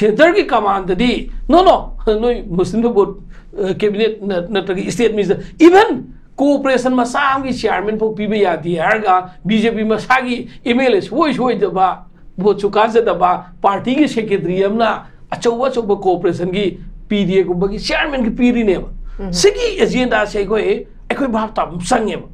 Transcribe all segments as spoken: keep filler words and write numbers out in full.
ꯁꯦꯟꯇꯔꯒꯤ ꯀꯃꯥꯟꯗꯗꯤ, "ꯅꯣ, ꯅꯣ, ꯅꯣꯏ ꯃꯨꯁꯂꯤꯝꯗ ꯚꯣꯠ, ꯑ, ꯀꯦꯕꯤꯅꯦꯠ ꯅ-, ꯅꯠꯇ꯭ꯔꯒ ꯁ꯭ꯇꯦꯠ ꯃꯤꯅꯤꯁꯇꯔ, ꯏꯚꯟ ꯀꯣꯑꯣꯄꯔꯦꯁꯟ ꯃꯆꯥ ꯑꯃꯒꯤ ꯆꯤꯌꯥꯔꯃꯦꯟ ꯐꯥꯎ ꯄꯤꯕ ꯌꯥꯗꯦ" ꯍꯥꯏꯔꯒ ꯕꯤ ꯖꯦ ꯄꯤ ꯃꯁꯥꯒꯤ ꯑꯦꯝ ꯑꯦꯜ ꯑꯦ ꯁꯨꯡꯑꯣꯏ ꯁꯣꯏꯗꯕ, ꯚꯣꯠꯁꯨ ꯀꯥꯖꯗꯕ, ꯄꯥꯔꯇꯤꯒꯤ ꯁꯦꯀ꯭ꯔꯦꯇꯔꯤ ꯑꯃꯅ ꯑꯆꯧꯕ ꯑꯆꯧꯕ ꯀꯣꯑꯣꯄꯔꯦꯁꯟꯒꯤ ꯄꯤ ꯗꯤ ꯑꯦꯒꯨꯝꯕꯒꯤ ꯆꯤꯌꯥꯔꯃꯦꯟꯒꯤ ꯄꯤꯔꯤꯅꯦꯕ꯫ ꯁꯤꯒꯤ ꯑꯦꯖꯦꯟꯗꯥꯁꯦ ꯑꯩꯈꯣꯏ, ꯑꯩꯈꯣꯏ ꯚꯥꯞ ꯇꯥꯕ ꯑꯃ ꯆꯪꯉꯦꯕ꯫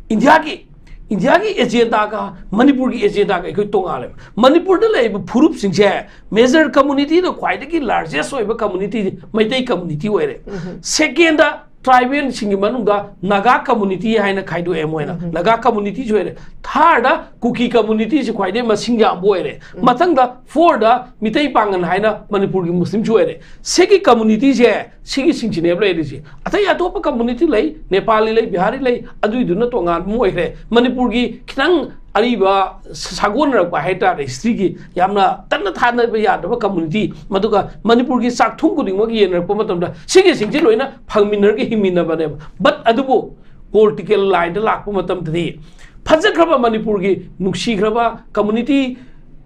ꯏꯟꯗꯤꯌꯥꯒꯤ, ꯏꯟꯗꯤꯌꯥꯒꯤ ꯑꯦꯖꯦꯟꯗꯥꯒ ꯃꯅꯤꯄꯨꯔꯒꯤ ꯑꯦꯖꯦꯟꯗꯥꯒ ꯑꯩꯈꯣꯏ ꯇꯣꯉꯥꯜꯂꯦꯕ꯫ ꯃꯅꯤꯄꯨꯔꯗ ꯂꯩꯔꯤꯕ ꯐꯨꯔꯨꯞꯁꯤꯡꯁꯦ ꯃꯦꯖꯔ ꯀꯝꯃꯨꯅꯤꯇꯤꯗ ꯈ꯭ꯋꯥꯏꯗꯒꯤ ꯂꯥꯔꯖꯦꯁ ꯑꯣꯏꯕ ꯀꯝꯃꯨꯅꯤꯇꯤ ꯃꯩꯇꯩ ꯀꯝꯃꯨꯅꯤꯇꯤ ꯑꯣꯏꯔꯦ꯫ ꯁꯦꯀꯦꯟꯗ, ꯇ꯭ꯔꯥꯏꯕꯦꯜꯁꯤꯡꯒꯤ ꯃꯅꯨꯡꯗ ꯅꯥꯒꯥ ꯀꯝꯃꯨꯅꯤꯇꯤ ꯍꯥꯏꯅ ꯈꯥꯏꯗꯣꯛꯑꯦ ꯃꯣꯏꯅ꯫ ꯅꯥꯒꯥ ꯀꯝꯃꯨꯅꯤꯇꯤꯁꯨ ꯑꯣꯏꯔꯦ꯫ ꯊꯥꯔꯗ, ꯀꯨꯀꯤ ꯀꯝꯃꯨꯅꯤꯇꯤꯁꯤ ꯈ꯭ꯋꯥꯏꯗꯒꯤ ꯃꯁꯤꯡ ꯌꯥꯝꯕ ꯑꯣꯏꯔꯦ꯫ ꯃꯊꯪꯗ, ꯐꯣꯔꯗ, ꯃꯤꯇꯩ ꯄꯥꯡꯒꯜ ꯍꯥꯏꯅ ꯃꯅꯤꯄꯨꯔꯒꯤ ꯃꯨꯁꯂꯤꯝꯁꯨ ꯑꯣꯏꯔꯦ꯫ ꯁꯤꯒꯤ ꯀꯝꯃꯨꯅꯤꯇꯤꯁꯦ, ꯁꯤꯒꯤꯁꯤꯡꯁꯤꯅꯦꯕ ꯂꯩꯔꯤꯁꯦ꯫ ꯑꯇꯩ ꯑꯇꯣꯞꯄ ꯀꯝꯃꯨꯅꯤꯇꯤ ꯂꯩ, ꯅꯦꯄꯥꯂꯤ ꯂꯩ, ꯕꯤꯍꯥꯔꯤ ꯂꯩ, ꯑꯗꯨꯏꯗꯨꯅ ꯇꯣꯉꯥꯟꯕ ꯑꯃ ꯑꯣꯏꯈ꯭ꯔꯦ꯫ ꯃꯅꯤꯄꯨꯔꯒꯤ ꯈꯤꯇꯪ ꯑꯔꯤꯕ ꯁꯥꯒꯣꯟꯅꯔꯛꯄ ꯍꯥꯏꯇꯥꯔꯦ, ꯍꯤꯁꯇ꯭ꯔꯤꯒꯤ ꯌꯥꯝꯅ ꯇꯠꯅ ꯊꯥꯅꯕ ꯌꯥꯗꯕ ꯀꯝꯃꯨꯅꯤꯇꯤ, ꯃꯗꯨꯒ ꯃꯅꯤꯄꯨꯔꯒꯤ ꯆꯥꯛꯊꯨꯡ ꯈꯨꯗꯤꯡꯃꯛ ꯌꯦꯡꯅꯔꯛꯄ ꯃꯇꯝꯗ ꯁꯤꯒꯤꯁꯤꯡꯁꯦ ꯂꯣꯏꯅ ꯐꯪꯃꯤꯟꯅꯔꯒ ꯍꯤꯡꯃꯤꯟꯅꯕꯅꯦꯕ꯫ ꯕꯠ ꯑꯗꯨꯕꯨ ꯄꯣꯂꯤꯇꯤꯀꯦꯜ ꯂꯥꯏꯟꯗ ꯂꯥꯛꯄ ꯃꯇꯝꯗꯗꯤ ꯐꯖꯈ꯭ꯔꯕ ꯃꯅꯤꯄꯨꯔꯒꯤ ꯅꯨꯡꯁꯤꯈ꯭ꯔꯕ ꯀꯝꯃꯨꯅꯤꯇꯤ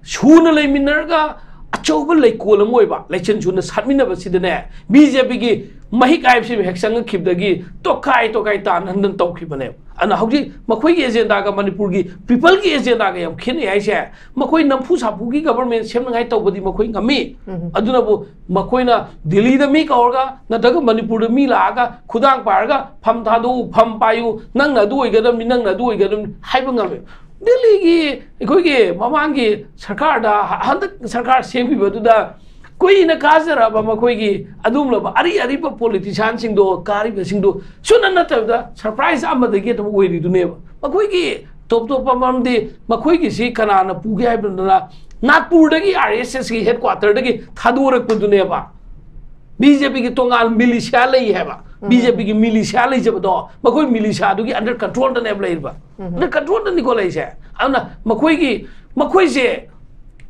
ꯁꯨꯅ ꯂꯩꯃꯤꯟꯅꯔꯒ ꯑꯆꯧꯕ ꯂꯩꯀꯣꯜ ꯑꯃ ꯑꯣꯏꯕ, ꯂꯩꯆꯟ ꯁꯨꯅ ꯁꯥꯠꯃꯤꯟꯅꯕꯁꯤꯗꯅꯦ, ꯕꯤ ꯖꯦ ꯄꯤꯒꯤ ꯃꯍꯤꯛ ꯍꯥꯏꯕꯁꯤ ꯍꯦꯛ ꯆꯪꯉꯛꯈꯤꯕꯗꯒꯤ ꯇꯣꯈꯥꯏ ꯇꯣꯈꯥꯏ ꯇꯥꯅꯍꯟꯗꯅ ꯇꯧꯈꯤꯕꯅꯦꯕ꯫ ꯑꯗꯨꯅ ꯍꯧꯖꯤꯛ ꯃꯈꯣꯏꯒꯤ ꯑꯦꯖꯦꯟꯗꯥꯒ ꯃꯅꯤꯄꯨꯔꯒꯤ ꯄꯤꯄꯜꯒꯤ ꯑꯦꯖꯦꯟꯗꯥꯒ ꯌꯥꯝ ꯈꯦꯠꯅꯩ ꯍꯥꯏꯁꯦ, ꯃꯈꯣꯏ ꯅꯝꯐꯨ ꯁꯥꯐꯨꯒꯤ ꯒꯕꯔꯃꯦꯟ ꯁꯦꯝꯅꯉꯥꯏ ꯇꯧꯕꯗꯤ ꯃꯈꯣꯏ ꯉꯝꯃꯤ꯫ ꯑꯗꯨꯅꯕꯨ ꯃꯈꯣꯏꯅ ꯗꯤꯜꯂꯤꯗ ꯃꯤ ꯀꯧꯔꯒ ꯅꯠꯇ꯭ꯔꯒ ꯃꯅꯤꯄꯨꯔꯗ ꯃꯤ ꯂꯥꯛꯑꯒ ꯈꯨꯗꯥꯡ ꯄꯥꯏꯔꯒ "ꯐꯝ ꯊꯥꯗꯣꯛꯎ, ꯐꯝ ꯄꯥꯏꯌꯨ, ꯅꯪꯅ ꯑꯗꯨ ꯑꯣꯏꯒꯗꯕꯅꯤ, ꯅꯪꯅ ꯑꯗꯨ ꯑꯣꯏꯒꯗꯕꯅꯤ" ꯍꯥꯏꯕ ꯉꯝꯃꯦ꯫ ꯗꯤꯜꯂꯤꯒꯤ ꯑꯩꯈꯣꯏꯒꯤ ꯃꯃꯥꯡꯒꯤ ꯁꯔꯀꯥꯔꯗ, ꯍꯟꯗꯛ ꯁꯔꯀꯥꯔ ꯁꯦꯝꯈꯤꯕꯗꯨꯗ ꯀꯨꯏꯅ ꯀꯥꯖꯔꯕ ꯃꯈꯣꯏꯒꯤ ꯑꯗꯨꯒꯨꯝꯂꯕ ꯑꯔꯤ ꯑꯔꯤꯕ ꯄꯣꯂꯤꯇꯤꯁꯤꯌꯥꯟꯁꯤꯡꯗꯣ, ꯀꯥꯔꯤꯕꯁꯤꯡꯗꯣ ꯁꯨꯅ ꯅꯠꯇꯕꯗ ꯁꯔꯄ꯭ꯔꯥꯏꯖ ꯑꯃꯗꯒꯤ ꯑꯗꯨꯝ ꯑꯣꯏꯔꯤꯗꯨꯅꯦꯕ꯫ ꯃꯈꯣꯏꯒꯤ ꯇꯣꯞ ꯇꯣꯞꯄ ꯃꯔꯝꯗꯤ ꯃꯈꯣꯏꯒꯤꯁꯤ ꯀꯅꯥꯅ ꯄꯨꯒꯦ ꯍꯥꯏꯕꯗꯨꯅ ꯅꯥꯒꯄꯨꯔꯗꯒꯤ ꯑꯥꯔ ꯑꯦꯁ ꯑꯦꯁꯀꯤ ꯍꯦꯗ ꯀ꯭ꯋꯥꯇꯔꯗꯒꯤ ꯊꯥꯗꯣꯔꯛꯄꯗꯨꯅꯦꯕ꯫ ꯕꯤ ꯖꯦ ꯄꯤꯒꯤ ꯇꯣꯉꯥꯟ ꯃꯤꯂꯤꯁꯤꯌꯥ ꯂꯩ ꯍꯥꯏꯕ꯫ ꯕꯤ ꯖꯦ ꯄꯤꯒꯤ ꯃꯤꯂꯤꯁꯤꯌꯥ ꯂꯩꯖꯕꯗꯣ ꯃꯈꯣꯏ ꯃꯤꯂꯤꯁꯤꯌꯥꯗꯨꯒꯤ ꯑꯟꯗꯔ ꯀꯟꯇ꯭ꯔꯣꯜꯗꯅꯦꯕ ꯂꯩꯔꯤꯕ꯫ ꯑꯟꯗꯔ ꯀꯟꯇ꯭ꯔꯣꯜꯗꯅꯤꯀꯣ ꯂꯩꯔꯤꯁꯦ꯫ ꯑꯗꯨꯅ ꯃꯈꯣꯏꯒꯤ, ꯃꯈꯣꯏꯁꯦ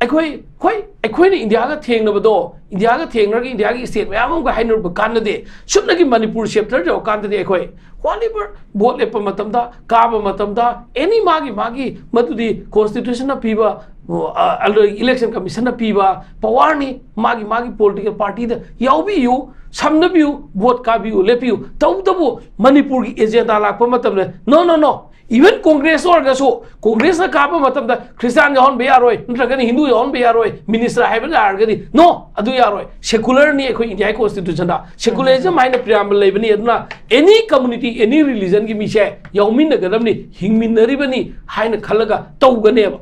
ꯑꯩꯈꯣꯏ, ꯍꯣꯏ, ꯑꯩꯈꯣꯏꯅ ꯏꯟꯗꯤꯌꯥꯒ ꯊꯦꯡꯅꯕꯗꯣ, ꯏꯟꯗꯤꯌꯥꯒ ꯊꯦꯡꯅꯔꯒ ꯏꯟꯗꯤꯌꯥꯒꯤ ꯁ꯭ꯇꯦꯠ ꯃꯌꯥꯝ ꯑꯃꯒ ꯍꯥꯏꯅꯔꯨꯕ ꯀꯥꯟꯗꯗꯤ, ꯁꯨꯞꯅꯒꯤ ꯃꯅꯤꯄꯨꯔ ꯆꯦꯞꯇꯔ ꯌꯧꯔꯀꯥꯟꯗꯗꯤ ꯑꯩꯈꯣꯏ ꯋꯥꯠꯂꯤꯕ ꯚꯣꯠ ꯂꯦꯞꯄ ꯃꯇꯝꯗ, ꯀꯥꯕ ꯃꯇꯝꯗ, ꯑꯦꯅꯤ ꯃꯥꯒꯤ ꯃꯥꯒꯤ ꯃꯗꯨꯗꯤ ꯀꯣꯟꯁꯇꯤꯇ꯭ꯌꯨꯁꯟꯅ ꯄꯤꯕ, ꯏꯂꯦꯛꯁꯟ ꯀꯃꯤꯁꯟꯅ ꯄꯤꯕ ꯄꯋꯥꯔꯅꯤ꯫ ꯃꯥꯒꯤ ꯃꯥꯒꯤ ꯄꯣꯂꯤꯇꯤꯀꯦꯜ ꯄꯥꯔꯇꯤꯗ ꯌꯥꯎꯕꯤꯌꯨ, ꯁꯝꯅꯕꯤꯌꯨ, ꯚꯣꯠ ꯀꯥꯕꯤꯌꯨ, ꯂꯦꯞꯄꯤꯌꯨ꯫ ꯇꯧꯕꯇꯕꯨ ꯃꯅꯤꯄꯨꯔꯒꯤ ꯑꯦꯖꯦꯟꯗꯥ ꯂꯥꯛꯄ ꯃꯇꯝꯗ, "No, no, no, even Congress ꯑꯣꯏꯔꯒꯁꯨ, ꯀꯣꯡꯒ꯭ꯔꯦꯁꯅ ꯀꯥꯕ ꯃꯇꯝꯗ ꯈ꯭ꯔꯤꯁꯇꯥꯟ ꯌꯥꯎꯍꯟꯕ ꯌꯥꯔꯣꯏ, ꯅꯠꯇ꯭ꯔꯒꯅ ꯍꯤꯟꯗꯨ ꯌꯥꯎꯍꯟꯕ ꯌꯥꯔꯣꯏ, ꯃꯤꯅꯤꯁꯇꯔ ꯍꯥꯏꯕ ꯌꯥꯔꯒꯗꯤ, no, ꯑꯗꯨ ꯌꯥꯔꯣꯏ꯫ ꯁꯦꯀꯨꯂꯔꯅꯤ ꯑꯩꯈꯣꯏ ꯏꯟꯗꯤꯌꯥꯒꯤ ꯀꯣꯟꯁꯇꯤꯇ꯭ꯌꯨꯁꯟꯗ꯫ ꯁꯦꯀꯨꯂꯔꯤꯖꯝ ꯍꯥꯏꯅ ꯄ꯭ꯔꯤꯌꯥꯝꯕꯜ ꯂꯩꯕꯅꯤ꯫ ꯑꯗꯨꯅ ꯑꯦꯅꯤ ꯀꯝꯃꯨꯅꯤꯇꯤ, ꯑꯦꯅꯤ ꯔꯤꯂꯤꯖꯟꯒꯤ ꯃꯤꯁꯦ ꯌꯥꯎꯃꯤꯟꯅꯒꯗꯕꯅꯤ, ꯍꯤꯡꯃꯤꯟꯅꯔꯤꯕꯅꯤ ꯍꯥꯏꯅ ꯈꯜꯂꯒ ꯇꯧꯒꯅꯦꯕ꯫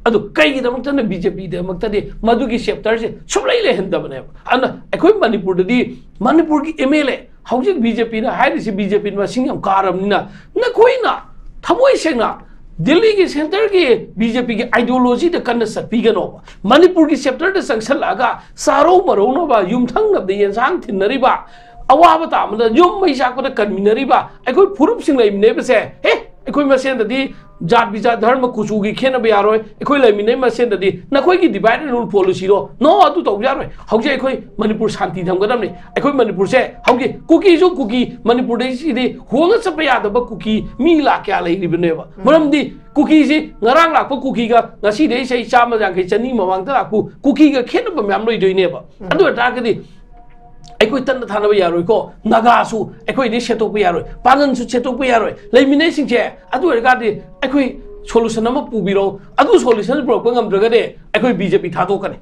ꯑꯗꯨ ꯀꯩꯒꯤꯗꯃꯛꯇꯅ ꯕꯤ ꯖꯦ ꯄꯤꯗꯃꯛꯇꯗꯤ ꯃꯗꯨꯒꯤ ꯆꯦꯞꯇꯔꯁꯦ ꯁꯨꯡꯂꯩ ꯂꯩꯍꯟꯗꯕꯅꯦꯕ? ꯑꯗꯨꯅ ꯑꯩꯈꯣꯏ ꯃꯅꯤꯄꯨꯔꯗꯗꯤ, ꯃꯅꯤꯄꯨꯔꯒꯤ ꯑꯦꯝ ꯑꯦꯜ ꯑꯦ, ꯍꯧꯖꯤꯛ ꯕꯤ ꯖꯦ ꯄꯤꯅ ꯍꯥꯏꯔꯤꯁꯤ, ꯕꯤ ꯖꯦ ꯄꯤꯅ ꯃꯁꯤꯡ ꯌꯥꯝ ꯀꯥꯔꯕꯅꯤꯅ, ꯅꯈꯣꯏꯅ ꯊꯃꯣꯏ ꯁꯦꯡꯅ ꯗꯤꯜꯂꯤꯒꯤ ꯁꯦꯟꯇꯔꯒꯤ ꯕꯤ ꯖꯦ ꯄꯤꯒꯤ ꯑꯥꯏꯗꯤꯌꯣꯂꯣꯖꯤꯗ ꯀꯟꯅ ꯆꯠꯄꯤꯒꯅꯣꯕ꯫ ꯃꯅꯤꯄꯨꯔꯒꯤ ꯆꯦꯞꯇꯔꯗ ꯆꯪꯁꯜꯂꯛꯑꯒ ꯆꯥꯔꯧ ꯃꯔꯧꯅꯕ, ꯌꯨꯝꯊꯪꯅꯕꯗ ꯌꯦꯟꯁꯥꯡ ꯊꯤꯟꯅꯔꯤꯕ, ꯑꯋꯥꯕ ꯇꯥꯕꯗ ꯌꯨꯝ ꯃꯩ ꯆꯥꯛꯄꯗ ꯀꯟꯃꯤꯟꯅꯔꯤꯕ ꯑꯩꯈꯣꯏ ꯐꯨꯔꯨꯞꯁꯤꯡ ꯂꯩꯃꯤꯟꯅꯕꯁꯦ, ꯍꯦ, ꯑꯩꯈꯣꯏ ꯃꯁꯦꯟꯗꯗꯤ ꯖꯥꯠ ꯕꯤꯖꯥꯠ, ꯙꯔꯃ ꯀꯨꯆꯨꯒꯤ ꯈꯦꯠꯅꯕ ꯌꯥꯔꯣꯏ꯫ ꯑꯩꯈꯣꯏ ꯂꯩꯃꯤꯟꯅꯩ ꯃꯁꯦꯟꯗꯗꯤ ꯅꯈꯣꯏꯒꯤ divide and rule policyꯗꯣ, no, ꯑꯗꯨ ꯇꯧꯕ ꯌꯥꯔꯣꯏ꯫ ꯍꯧꯖꯤꯛ ꯑꯩꯈꯣꯏ ꯃꯅꯤꯄꯨꯔ ꯁꯥꯟꯇꯤ ꯊꯝꯒꯗꯕꯅꯤ꯫ ꯑꯩꯈꯣꯏ ꯃꯅꯤꯄꯨꯔꯁꯦ ꯍꯧꯖꯤꯛ ꯀꯨꯀꯤꯁꯨ ꯀꯨꯀꯤ, ꯃꯅꯤꯄꯨꯔꯗꯒꯤꯁꯤꯗꯤ ꯍꯣꯡꯉ ꯆꯠꯄ ꯌꯥꯗꯕ ꯀꯨꯀꯤ ꯃꯤ ꯂꯥꯛ ꯀꯌꯥ ꯂꯩꯔꯤꯕꯅꯦꯕ꯫ ꯃꯔꯝꯗꯤ ꯀꯨꯀꯤꯁꯤ ꯉꯔꯥꯡ ꯂꯥꯛꯄ ꯀꯨꯀꯤꯒ ꯉꯁꯤꯗꯩ ꯆꯍꯤ ꯆꯥꯝꯃ ꯌꯥꯡꯈꯩ, ꯆꯅꯤ ꯃꯃꯥꯡꯗ ꯂꯥꯛꯄ ꯀꯨꯀꯤꯒ ꯈꯦꯠꯅꯕ ꯃꯌꯥꯝ ꯂꯩꯗꯣꯏꯅꯦꯕ꯫ ꯑꯗꯨ ꯑꯣꯏꯇꯥꯔꯒꯗꯤ ꯑꯩꯈꯣꯏ ꯇꯠꯅ ꯊꯥꯅꯕ ꯌꯥꯔꯣꯏꯀꯣ꯫ ꯅꯥꯒꯥꯁꯨ ꯑꯩꯈꯣꯏꯗꯤ ꯁꯦꯠꯇꯣꯛꯄ ꯌꯥꯔꯣꯏ, ꯄꯥꯡꯒꯟꯁꯨ ꯁꯦꯠꯇꯣꯛꯄ ꯌꯥꯔꯣꯏ꯫ ꯂꯩꯃꯤꯟꯅꯩꯁꯤꯡꯁꯦ, ꯑꯗꯨ ꯑꯣꯏꯔꯒꯗꯤ ꯑꯩꯈꯣꯏ ꯁꯣꯂꯨꯁꯟ ꯑꯃ ꯄꯨꯕꯤꯔꯣ꯫ ꯑꯗꯨ ꯁꯣꯂꯨꯁꯟ ꯄꯨꯔꯛꯄ ꯉꯝꯗ꯭ꯔꯒꯗꯤ ꯑꯩꯈꯣꯏ ꯕꯤ ꯖꯦ ꯄꯤ ꯊꯥꯗꯣꯛꯀꯅꯤ,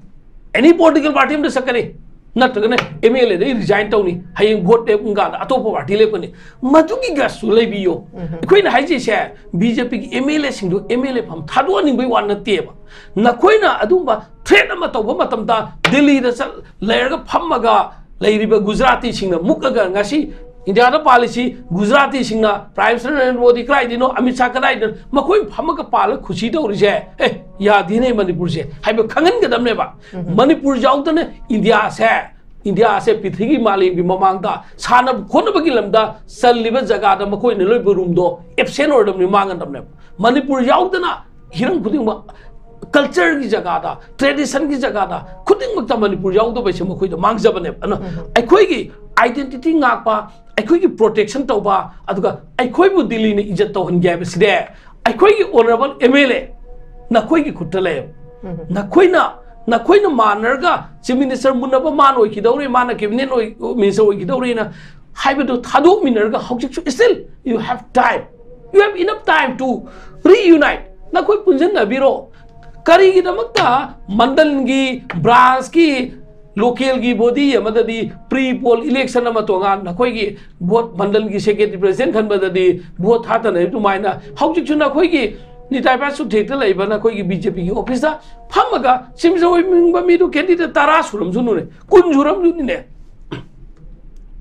ꯑꯦꯅꯤ ꯄꯣꯂꯤꯇꯤꯀꯦꯜ ꯄꯥꯔꯇꯤ ꯑꯃꯗ ꯆꯠꯀꯅꯤ, ꯅꯠꯇ꯭ꯔꯒꯅ ꯑꯦꯝ ꯑꯦꯜ ꯑꯦꯗꯒꯤ ꯔꯤꯖꯥꯏꯟ ꯇꯧꯅꯤ꯫ ꯍꯌꯦꯡ ꯚꯣꯠ ꯂꯦꯞꯄ ꯀꯥꯟꯗ ꯑꯇꯣꯞꯄ ꯄꯥꯔꯇꯤ ꯂꯦꯞꯀꯅꯤ꯫ ꯃꯗꯨꯒꯤ ꯒꯠꯁꯇꯨ ꯂꯩꯕꯤꯌꯣ꯫ ꯑꯩꯈꯣꯏꯅ ꯍꯥꯏꯖꯩꯁꯦ, ꯕꯤ ꯖꯦ ꯄꯤꯒꯤ ꯑꯦꯝ ꯑꯦꯜ ꯑꯦꯁꯤꯡꯗꯨ ꯑꯦꯝ ꯑꯦꯜ ꯑꯦ ꯐꯝ ꯊꯥꯗꯣꯛꯍꯟꯅꯤꯡꯕꯒꯤ ꯋꯥ ꯅꯠꯇꯦꯕ꯫ ꯅꯈꯣꯏꯅ ꯑꯗꯨꯝꯕ ꯊ꯭ꯔꯦꯠ ꯑꯃ ꯇꯧꯕ ꯃꯇꯝꯗ ꯗꯤꯜꯂꯤꯗ ꯆꯠ ꯂꯩꯔꯒ ꯐꯝꯃꯒ ꯂꯩꯔꯤꯕ ꯒꯨꯖꯔꯥꯇꯤꯁꯤꯡꯅ ꯃꯨꯛꯑꯒ, ꯉꯁꯤ ꯏꯟꯗꯤꯌꯥꯗ policy ꯒꯨꯖꯔꯥꯇꯤꯁꯤꯡꯅ, prime minister Narendra Modi ꯀꯗꯥꯏꯗꯩꯅꯣ, Amit Shah ꯀꯗꯥꯏꯗꯅꯣ, ꯃꯈꯣꯏ ꯐꯝꯃꯒ ꯄꯥꯜꯂꯒ ꯈꯨꯁꯤ ꯇꯧꯔꯤꯁꯦ, ꯑꯦ, ꯌꯥꯗꯦꯅꯦ ꯃꯅꯤꯄꯨꯔꯁꯦ ꯍꯥꯏꯕ ꯈꯪꯍꯟꯒꯗꯕꯅꯦꯕ꯫ ꯃꯅꯤꯄꯨꯔ ꯌꯥꯎꯗꯅ ꯏꯟꯗꯤꯌꯥꯁꯦ, ꯏꯟꯗꯤꯌꯥꯁꯦ ꯄ꯭ꯔꯤꯊꯤꯕꯤ ꯃꯥꯂꯦꯝꯒꯤ ꯃꯃꯥꯡꯗ ꯁꯥꯟꯅ ꯈꯣꯠꯅꯕꯒꯤ ꯂꯝꯗ ꯆꯜꯂꯤꯕ ꯖꯒꯥꯗ ꯃꯈꯣꯏꯅ ꯂꯣꯏꯕ ꯔꯨꯝꯗꯣ ꯑꯦꯞꯁꯦꯟ ꯑꯣꯏꯔꯗꯕꯅꯤ, ꯃꯥꯡꯒꯗꯕꯅꯦꯕ꯫ ꯃꯅꯤꯄꯨꯔ ꯌꯥꯎꯗꯅ ꯍꯤꯔꯝ ꯈꯨꯗꯤꯡꯃꯛ ꯀꯜꯆꯔꯒꯤ ꯖꯒꯥꯗ, ꯇ꯭ꯔꯦꯗꯤꯁꯟꯒꯤ ꯖꯒꯥꯗ ꯈꯨꯗꯤꯡꯃꯛꯇ ꯃꯅꯤꯄꯨꯔ ꯌꯥꯎꯗꯕꯁꯦ ꯃꯈꯣꯏꯗ ꯃꯥꯡꯖꯕꯅꯦꯕ꯫ ꯑꯗꯨꯅ ꯑꯩꯈꯣꯏꯒꯤ ꯑꯥꯏꯗꯦꯟꯇꯤꯇꯤ ꯉꯥꯛꯄ, ꯑꯩꯈꯣꯏꯒꯤ ꯄ꯭ꯔꯣꯇꯦꯛꯁꯟ ꯇꯧꯕ, ꯑꯗꯨꯒ ꯑꯩꯈꯣꯏꯕꯨ ꯗꯤꯜꯂꯤꯅ ꯏꯖꯠ ꯇꯧꯍꯟꯒꯦ ꯍꯥꯏꯕꯁꯤꯗꯤ ꯑꯩꯈꯣꯏꯒꯤ ꯑꯣꯅꯔꯦꯕꯜ ꯑꯦꯝ ꯑꯦꯜ ꯑꯦ ꯅꯈꯣꯏꯒꯤ ꯈꯨꯠꯇ ꯂꯩꯌꯦꯕ꯫ ꯅꯈꯣꯏꯅ, ꯅꯈꯣꯏꯅ ꯃꯥꯟꯅꯔꯒ ꯆꯤꯐ ꯃꯤꯅꯤꯁꯇꯔ ꯃꯨꯟꯅꯕ ꯃꯥꯅ ꯑꯣꯏꯈꯤꯗꯧꯔꯦ, ꯃꯥꯅ ꯀꯦꯕꯤꯅꯦꯠ ꯑꯣꯏ-, ꯃꯤꯅꯤꯁꯇꯔ ꯑꯣꯏꯈꯤꯗꯧꯔꯦꯅ ꯍꯥꯏꯕꯗꯨ ꯊꯥꯗꯣꯛꯃꯤꯟꯅꯔꯒ ꯍꯧꯖꯤꯛꯁꯨ still you have time, you have enough time to reunite. ꯅꯈꯣꯏ ꯄꯨꯟꯁꯤꯟꯅꯕꯤꯔꯣ꯫ ꯀꯔꯤꯒꯤꯗꯃꯛꯇ ꯃꯟꯗꯜꯒꯤ ꯕ꯭ꯔꯥꯟꯁꯀꯤ ꯂꯣꯀꯦꯜꯒꯤ ꯕꯣꯗꯤ ꯑꯃꯗꯗꯤ ꯄ꯭ꯔꯤ ꯄꯣꯜ ꯏꯂꯦꯛꯁꯟ ꯑꯃ ꯇꯣꯉꯥꯟ, ꯅꯈꯣꯏꯒꯤ ꯚꯣꯠ ꯃꯟꯗꯜꯒꯤ ꯁꯦꯀ꯭ꯔꯦꯇꯔꯤ ꯄ꯭ꯔꯦꯁꯤꯗꯦꯟ ꯈꯟꯕꯗꯗꯤ ꯚꯣꯠ ꯊꯥꯗꯅꯔꯤꯕ ꯑꯗꯨꯃꯥꯏꯅ ꯍꯧꯖꯤꯛꯁꯨ ꯅꯈꯣꯏꯒꯤ ꯅꯤꯇꯥꯏ ꯄꯥꯁ ꯆꯨꯊꯦꯛꯇ ꯂꯩꯕ ꯅꯈꯣꯏꯒꯤ ꯕꯤ ꯖꯦ ꯄꯤꯒꯤ ꯑꯣꯐꯤꯁꯇ ꯐꯝꯃꯒ ꯆꯤꯐ ꯃꯤꯅꯤꯁꯇꯔ ꯑꯣꯏꯅꯤꯡꯕ ꯃꯤꯗꯨ ꯀꯦꯟꯗꯤꯗꯦꯠ ꯇꯔꯥ ꯁꯨꯔꯝꯁꯅꯨꯅꯦ, ꯀꯨꯟ ꯁꯨꯔꯝꯁꯅꯨꯅꯦ꯫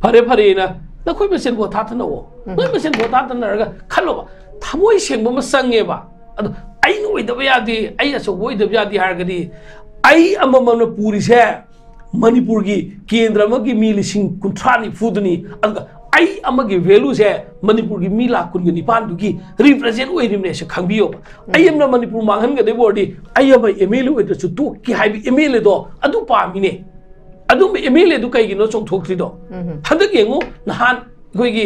ꯐꯔꯦ ꯐꯔꯦꯅ ꯅꯈꯣꯏ ꯃꯁꯦꯟ ꯚꯣꯠ ꯊꯥꯗꯅꯧꯑꯣ꯫ ꯅꯣꯏ ꯃꯁꯦꯟ ꯚꯣꯠ ꯊꯥꯗꯅꯔꯒ ꯈꯜꯂꯣꯕ꯫ ꯊꯃꯣꯏ ꯁꯦꯡꯕ ꯑꯃ ꯆꯪꯉꯦꯕ꯫ ꯑꯗꯣ ꯑꯩꯅ ꯑꯣꯏꯗꯕ ꯌꯥꯗꯦ, ꯑꯩ ꯑꯆꯧꯕ ꯑꯣꯏꯗꯕ ꯌꯥꯗꯦ ꯍꯥꯏꯔꯒꯗꯤ ꯑꯩ ꯑꯃꯃꯝꯅ ꯄꯨꯔꯤꯁꯦ ꯃꯅꯤꯄꯨꯔꯒꯤ ꯀꯦꯟꯗ꯭ꯔ ꯑꯃꯒꯤ ꯃꯤ ꯂꯤꯁꯤꯡ ꯀꯨꯟꯊ꯭ꯔꯥ ꯅꯤꯐꯨꯗꯨꯅꯤ꯫ ꯑꯗꯨꯒ ꯑꯩ ꯑꯃꯒꯤ ꯚꯦꯂꯨꯁꯦ ꯃꯅꯤꯄꯨꯔꯒꯤ ꯃꯤ ꯂꯥꯈ ꯀꯨꯟꯒ ꯅꯤꯄꯥꯟꯗꯨꯒꯤ ꯔꯤꯄ꯭ꯔꯖꯦꯟ ꯑꯣꯏꯔꯤꯕꯅꯦꯁꯦ ꯈꯪꯕꯤꯌꯣꯕ꯫ ꯑꯩ ꯑꯃꯅ ꯃꯅꯤꯄꯨꯔ ꯃꯥꯡꯍꯟꯒꯗꯣꯏꯕ ꯑꯣꯏꯔꯗꯤ ꯑꯩ ꯑꯃ ꯑꯦꯝ ꯑꯦꯜ ꯑꯦ ꯑꯣꯏꯗ꯭ꯔꯁꯨ ꯇꯣꯛꯀꯦ ꯍꯥꯏꯕ ꯑꯦꯝ ꯑꯦꯜ ꯑꯦꯗꯣ ꯑꯗꯨ ꯄꯥꯝꯃꯤꯅꯦ꯫ ꯑꯗꯨꯝꯕ ꯑꯦꯝ ꯑꯦꯜ ꯑꯦꯗꯨ ꯀꯩꯒꯤꯅꯣ ꯆꯣꯡꯊꯣꯛꯇ꯭ꯔꯤꯗꯣ? ꯍꯟꯗꯛ ꯌꯦꯡꯉꯨ, ꯅꯍꯥꯟ ꯑꯩꯈꯣꯏꯒꯤ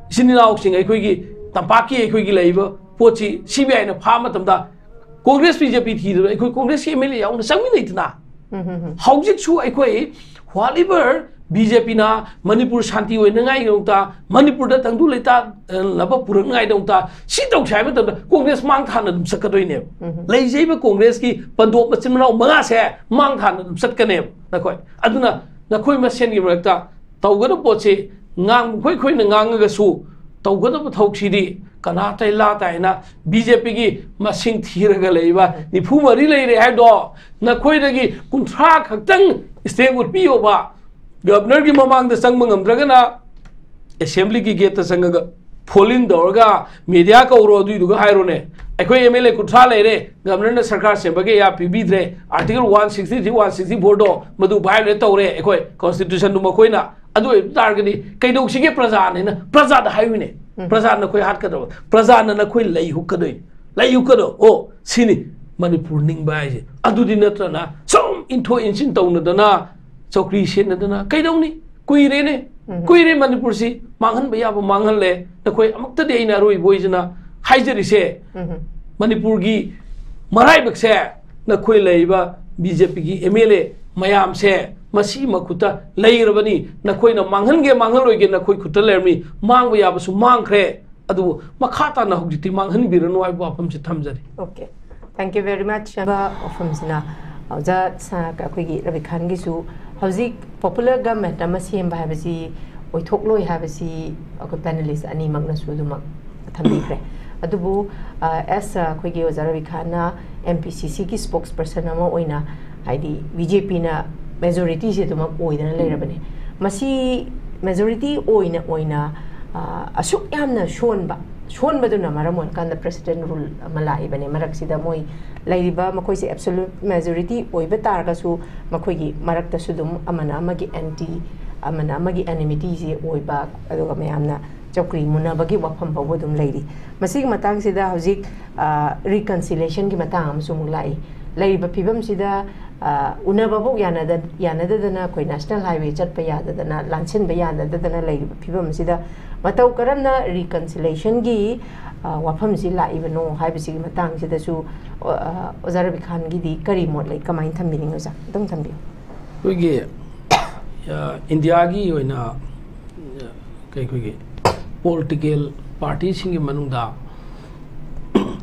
ꯏꯆꯤꯟ ꯏꯅꯥꯎꯁꯤꯡ, ꯑꯩꯈꯣꯏꯒꯤ ꯇꯝꯄꯥꯛꯀꯤ ꯑꯩꯈꯣꯏꯒꯤ ꯂꯩꯔꯤꯕ ꯄꯣꯠꯁꯤ ꯁꯤ ꯕꯤ ꯑꯥꯏꯅ ꯐꯥꯕ ꯃꯇꯝꯗ ꯀꯣꯡꯒ꯭ꯔꯦꯁ ꯕꯤ ꯖꯦ ꯄꯤ ꯊꯤꯗꯅ ꯑꯩꯈꯣꯏ ꯀꯣꯡꯒ꯭ꯔꯦꯁꯀꯤ ꯑꯦꯝ ꯑꯦꯜ ꯑꯦ ꯌꯥꯎꯅ ꯆꯪꯃꯤꯟꯅꯩꯗꯅ꯫ ꯍꯧꯖꯤꯛꯁꯨ ꯑꯩꯈꯣꯏ whatever ꯕꯤ ꯖꯦ ꯄꯤꯅ ꯃꯅꯤꯄꯨꯔ ꯁꯥꯟꯇꯤ ꯑꯣꯏꯅꯉꯥꯏꯒꯤꯗꯃꯛꯇ, ꯃꯅꯤꯄꯨꯔꯗ ꯇꯪꯗꯨ ꯂꯩꯇꯥꯅꯕ ꯄꯨꯔꯛꯅꯉꯥꯏꯗꯃꯛꯇ ꯁꯤ ꯇꯧꯁꯦ ꯍꯥꯏꯕ ꯃꯇꯝꯗ ꯀꯣꯡꯒ꯭ꯔꯦꯁ ꯃꯥꯡ ꯊꯥꯅ ꯑꯗꯨꯝ ꯆꯠꯀꯗꯣꯏꯅꯦꯕ꯫ ꯂꯩꯖꯩꯕ ꯀꯣꯡꯒ꯭ꯔꯦꯁꯀꯤ ꯄꯟꯗꯣꯞ ꯃꯆꯤꯟ ꯃꯅꯥꯎ ꯃꯉꯥꯁꯦ ꯃꯥꯡ ꯊꯥꯅ ꯑꯗꯨꯝ ꯆꯠꯀꯅꯦꯕ ꯅꯈꯣꯏ꯫ ꯑꯗꯨꯅ ꯅꯈꯣꯏ ꯃꯁꯦꯟꯒꯤ ꯃꯔꯛꯇ ꯇꯧꯒꯗꯕ ꯄꯣꯠꯁꯤ ꯉꯥꯡ-, ꯑꯩꯈꯣꯏ ꯑꯩꯈꯣꯏꯅ ꯉꯥꯡꯉꯒꯁꯨ ꯇꯧꯒꯗꯕ ꯊꯕꯛꯁꯤꯗꯤ ꯀꯅꯥꯇꯩ ꯂꯥ ꯇꯥꯏꯅ ꯕꯤ ꯖꯦ ꯄꯤꯒꯤ ꯃꯁꯤꯡ ꯊꯤꯔꯒ ꯂꯩꯕ ꯅꯤꯐꯨ ꯃꯔꯤ ꯂꯩꯔꯦ ꯍꯥꯏꯗꯣ ꯅꯈꯣꯏꯗꯒꯤ ꯀꯨꯟꯊ꯭ꯔꯥ ꯈꯛꯇꯪ ꯁ꯭ꯇꯦꯝ ꯎꯠꯄꯤꯌꯣꯕ꯫ ꯒꯕꯅꯔꯒꯤ ꯃꯃꯥꯡꯗ ꯆꯪꯕ ꯉꯝꯗ꯭ꯔꯒꯅ ꯑꯦꯁꯦꯝꯕ꯭ꯂꯤꯒꯤ ꯒꯦꯠꯇ ꯆꯪꯉꯒ ꯐꯣꯜ ꯏꯟ ꯇꯧꯔꯒ ꯃꯦꯗꯤꯌꯥ ꯀꯧꯔꯣ, ꯑꯗꯨꯏꯗꯨꯒ ꯍꯥꯏꯔꯣꯅꯦ, "ꯑꯩꯈꯣꯏ ꯑꯦꯝ ꯑꯦꯜ ꯑꯦ ꯀꯨꯟꯊ꯭ꯔꯥ ꯂꯩꯔꯦ, ꯒꯕꯅꯔꯅ ꯁꯔꯀꯥꯔ ꯁꯦꯝꯕꯒꯤ ꯑꯌꯥ ꯄꯤꯕꯤꯗ꯭ꯔꯦ, article one sixty three, one sixty ꯐꯣꯔꯗꯣ ꯃꯗꯨ ꯚꯥꯏꯑꯣꯂꯦꯠ ꯇꯧꯔꯦ, ꯑꯩꯈꯣꯏ ꯀꯣꯟꯁꯇꯤꯇ꯭ꯌꯨꯁꯟꯗꯨ ꯃꯈꯣꯏꯅ ꯑꯗꯨ ꯑꯣꯏꯕ ꯇꯥꯔꯒꯗꯤ ꯀꯩꯗꯧꯁꯤꯒꯦ ꯄ꯭ꯔꯖꯥꯅ?" ꯍꯥꯏꯅ ꯄ꯭ꯔꯖꯥꯗ ꯍꯥꯏꯌꯨꯅꯦ꯫ ꯄ꯭ꯔꯖꯥꯅ ꯅꯈꯣꯏ ꯍꯥꯠꯀꯗꯕ, ꯄ꯭ꯔꯖꯥꯅ ꯅꯈꯣꯏ ꯂꯩ ꯍꯨꯛꯀꯗꯣꯏꯅꯤ, ꯂꯩ ꯍꯨꯛꯀꯗꯣ꯫ ꯑꯣ, ꯁꯤꯅꯤ꯫ ꯃꯅꯤꯄꯨꯔ ꯅꯤꯡꯕ ꯍꯥꯏꯁꯦ꯫ ꯑꯗꯨꯗꯤ ꯅꯠꯇ꯭ꯔꯅ ꯁꯨꯝ ꯏꯟꯊꯣꯛ ꯏꯟꯁꯤꯟ ꯇꯧꯅꯗꯅ, ꯆꯧꯀ꯭ꯔꯤ ꯁꯦꯠꯅꯗꯅ ꯀꯩꯗꯧꯅꯤ? ꯀꯨꯏꯔꯦꯅꯦ, ꯎꯝ꯫ ꯀꯨꯏꯔꯦ꯫ ꯃꯅꯤꯄꯨꯔꯁꯤ ꯃꯥꯡꯍꯟꯕ ꯌꯥꯕ ꯃꯥꯡꯍꯜꯂꯦ꯫ ꯅꯈꯣꯏ ꯑꯃꯨꯛꯇꯗꯤ ꯑꯩꯅ ꯑꯔꯣꯏꯕ ꯑꯣꯏꯖꯅ ꯍꯥꯏꯖꯔꯤꯁꯦ, ꯎꯝ꯫ ꯃꯅꯤꯄꯨꯔꯒꯤ ꯃꯔꯥꯏꯕꯛꯁꯦ ꯅꯈꯣꯏ ꯂꯩꯔꯤꯕ ꯕꯤ ꯖꯦ ꯄꯤꯒꯤ ꯑꯦꯝ ꯑꯦꯜ ꯑꯦ ꯃꯌꯥꯝꯁꯦ ꯃꯁꯤ ꯃꯈꯨꯠꯇ ꯂꯩꯔꯕꯅꯤ꯫ ꯅꯈꯣꯏꯅ ꯃꯥꯡꯍꯟꯒꯦ ꯃꯥꯡꯍꯜꯂꯣꯏꯒꯦ ꯅꯈꯣꯏ ꯈꯨꯠꯇ ꯂꯩꯔꯕꯅꯤ꯫ ꯃꯥꯡꯕ ꯌꯥꯕꯁꯨ ꯃꯥꯡꯈ꯭ꯔꯦ꯫ ꯑꯗꯨꯕꯨ ꯃꯈꯥ ꯇꯥꯅ ꯍꯧꯖꯤꯛꯇꯤ ꯃꯥꯡꯍꯟꯕꯤꯔꯅꯨ ꯍꯥꯏꯕ ꯋꯥꯐꯝꯁꯤ ꯊꯝꯖꯔꯤ꯫ Okay, thank you very much꯫ ꯋꯥꯐꯝꯁꯤꯅ ꯑꯣꯖꯥ ꯁ-, ꯑꯩꯈꯣꯏꯒꯤ ꯔꯕꯤꯈꯥꯟꯒꯤꯁꯨ ꯍꯧꯖꯤꯛ popular government ꯑꯃ ꯁꯦꯝꯕ ꯍꯥꯏꯕꯁꯤ ꯑꯣꯏꯊꯣꯛꯂꯣꯏ ꯍꯥꯏꯕꯁꯤ ꯑꯩꯈꯣꯏ panelist ꯑꯅꯤꯃꯛꯅꯁꯨ ꯑꯗꯨꯃꯛ ꯊꯝꯕꯤꯈ꯭ꯔꯦ꯫ ꯑꯗꯨꯕꯨ, ꯑ, as, ꯑ, ꯑꯩꯈꯣꯏꯒꯤ ꯑꯣꯖꯥ ꯔꯕꯤꯈꯥꯟꯅ M P C C ꯒꯤ spokesperson ꯑꯃ ꯑꯣꯏꯅ, ꯍꯥꯏꯗꯤ B J P ꯅ majority ꯁꯦ ꯑꯗꯨꯃꯛ ꯑꯣꯏꯗꯅ ꯂꯩꯔꯕꯅꯦ꯫ ꯃꯁꯤ majority ꯑꯣꯏꯅ, ꯑꯣꯏꯅ, ꯑ, ꯑꯁꯨꯛ ꯌꯥꯝꯅ ꯁꯣꯟꯕ, ꯁꯣꯟꯕꯗꯨꯅ ꯃꯔꯝ ꯑꯣꯏꯔꯀꯥꯟꯗ president rule ꯑꯃ ꯂꯥꯛꯏꯕꯅꯦ꯫ ꯃꯔꯛꯁꯤꯗ ꯃꯣꯏ ꯂꯩꯔꯤꯕ ꯃꯈꯣꯏꯁꯦ absolute majority ꯑꯣꯏꯕ ꯇꯥꯔꯒꯁꯨ ꯃꯈꯣꯏꯒꯤ ꯃꯔꯛꯇꯁꯨ ꯑꯗꯨꯝ ꯑꯃꯅ ꯑꯃꯒꯤ anti, ꯑꯃꯅ ꯑꯃꯒꯤ enmity ꯁꯦ ꯑꯣꯏꯕ, ꯑꯗꯨꯒ ꯃꯌꯥꯝꯅ ꯆꯧꯀ꯭ꯔꯤ ꯃꯨꯟꯅꯕꯒꯤ ꯋꯥꯐꯝ ꯐꯥꯎꯕ ꯑꯗꯨꯝ ꯂꯩꯔꯤ꯫ ꯃꯁꯤꯒꯤ ꯃꯇꯥꯡꯁꯤꯗ ꯍꯧꯖꯤꯛ, ꯑ, reconciliation ꯒꯤ ꯃꯇꯥꯡ ꯑꯃꯁꯨ ꯑꯃꯨꯛ ꯂꯥꯛꯏ꯫ ꯂꯩꯔꯤꯕ ꯐꯤꯕꯝꯁꯤꯗ, ꯑ, ꯎꯅꯕꯐꯥꯎ ꯌꯥꯅꯗ-, ꯌꯥꯅꯗꯗꯅ ꯑꯩꯈꯣꯏ national highway ꯆꯠꯄ ꯌꯥꯗꯗꯅ, ꯂꯥꯟꯁꯤꯟꯕ ꯌꯥꯅꯗꯗꯅ ꯂꯩꯔꯤꯕ ꯐꯤꯕꯝꯁꯤꯗ ꯃꯇꯧ ꯀꯔꯝꯅ reconciliation ꯒꯤ, ꯑ, ꯋꯥꯐꯝꯁꯤ ꯂꯥꯛꯏꯕꯅꯣ ꯍꯥꯏꯕꯁꯤꯒꯤ ꯃꯇꯥꯡꯁꯤꯗꯁꯨ, ꯑ, ꯑ, ꯑꯣꯖꯥ ꯔꯕꯤꯈꯥꯟꯒꯤꯗꯤ ꯀꯔꯤ ꯃꯣꯠ ꯂꯩ? ꯀꯃꯥꯏꯅ ꯊꯝꯕꯤꯅꯤꯡꯉꯤ ꯑꯣꯖꯥ? ꯑꯗꯨꯝ ꯊꯝꯕꯤꯌꯨ꯫ ꯑꯩꯈꯣꯏꯒꯤ, ꯑ, ꯏꯟꯗꯤꯌꯥꯒꯤ ꯑꯣꯏꯅ, ꯑ, ꯀꯩ-, ꯑꯩꯈꯣꯏꯒꯤ political party ꯁꯤꯡꯒꯤ ꯃꯅꯨꯡꯗ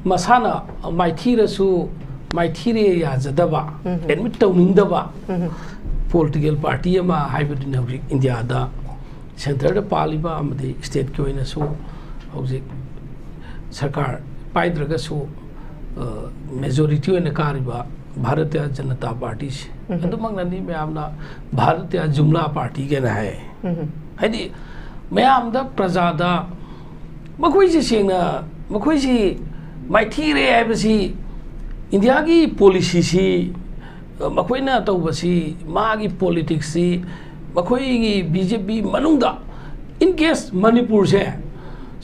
ꯃꯁꯥꯅ ꯃꯥꯏꯊꯤꯔꯁꯨ ꯃꯥꯏꯊꯤꯔꯦ ꯌꯥꯖꯗꯕ, ꯎꯝ꯫ Admit ꯇꯧꯅꯤꯡꯗꯕ ꯎꯝ꯫ Political party ꯑꯃ ꯍꯥꯏꯕꯗꯨꯅꯤ ꯍꯧꯖꯤꯛ ꯏꯟꯗꯤꯌꯥꯗ centre ꯗ ꯄꯥꯜꯂꯤꯕ ꯑꯃꯗꯤ state ꯀꯤ ꯑꯣꯏꯅꯁꯨ ꯍꯧꯖꯤꯛ ꯁꯔꯀꯥꯔ ꯄꯥꯏꯗ꯭ꯔꯒꯁꯨ, ꯑ, majority ꯑꯣꯏꯅ ꯀꯥꯔꯤꯕ ꯚꯥꯔꯇꯤꯌ ꯖꯅꯇꯥ ꯄꯥꯔꯇꯤꯁꯦ꯫ ꯎꯝ꯫ ꯑꯗꯨꯃꯛꯅꯅꯤ ꯃꯌꯥꯝꯅ ꯚꯥꯔꯇꯤꯌ ꯖꯨꯝꯂꯥ ꯄꯥꯔꯇꯤ ꯀꯥꯏꯅ ꯍꯥꯏ꯫ ꯎꯝ꯫ ꯍꯥꯏꯗꯤ ꯃꯌꯥꯝꯗ, ꯄ꯭ꯔꯖꯥꯗ ꯃꯈꯣꯏꯁꯤ ꯁꯦꯡꯅ, ꯃꯈꯣꯏꯁꯤ ꯃꯥꯏꯊꯤꯔꯦ ꯍꯥꯏꯕꯁꯤ ꯏꯟꯗꯤꯌꯥꯒꯤ policy ꯁꯤ, ꯑ, ꯃꯈꯣꯏꯅ ꯇꯧꯕꯁꯤ, ꯃꯥꯒꯤ politics ꯁꯤ, ꯃꯈꯣꯏꯒꯤ B J P ꯃꯅꯨꯡꯗ, in case ꯃꯅꯤꯄꯨꯔꯁꯦ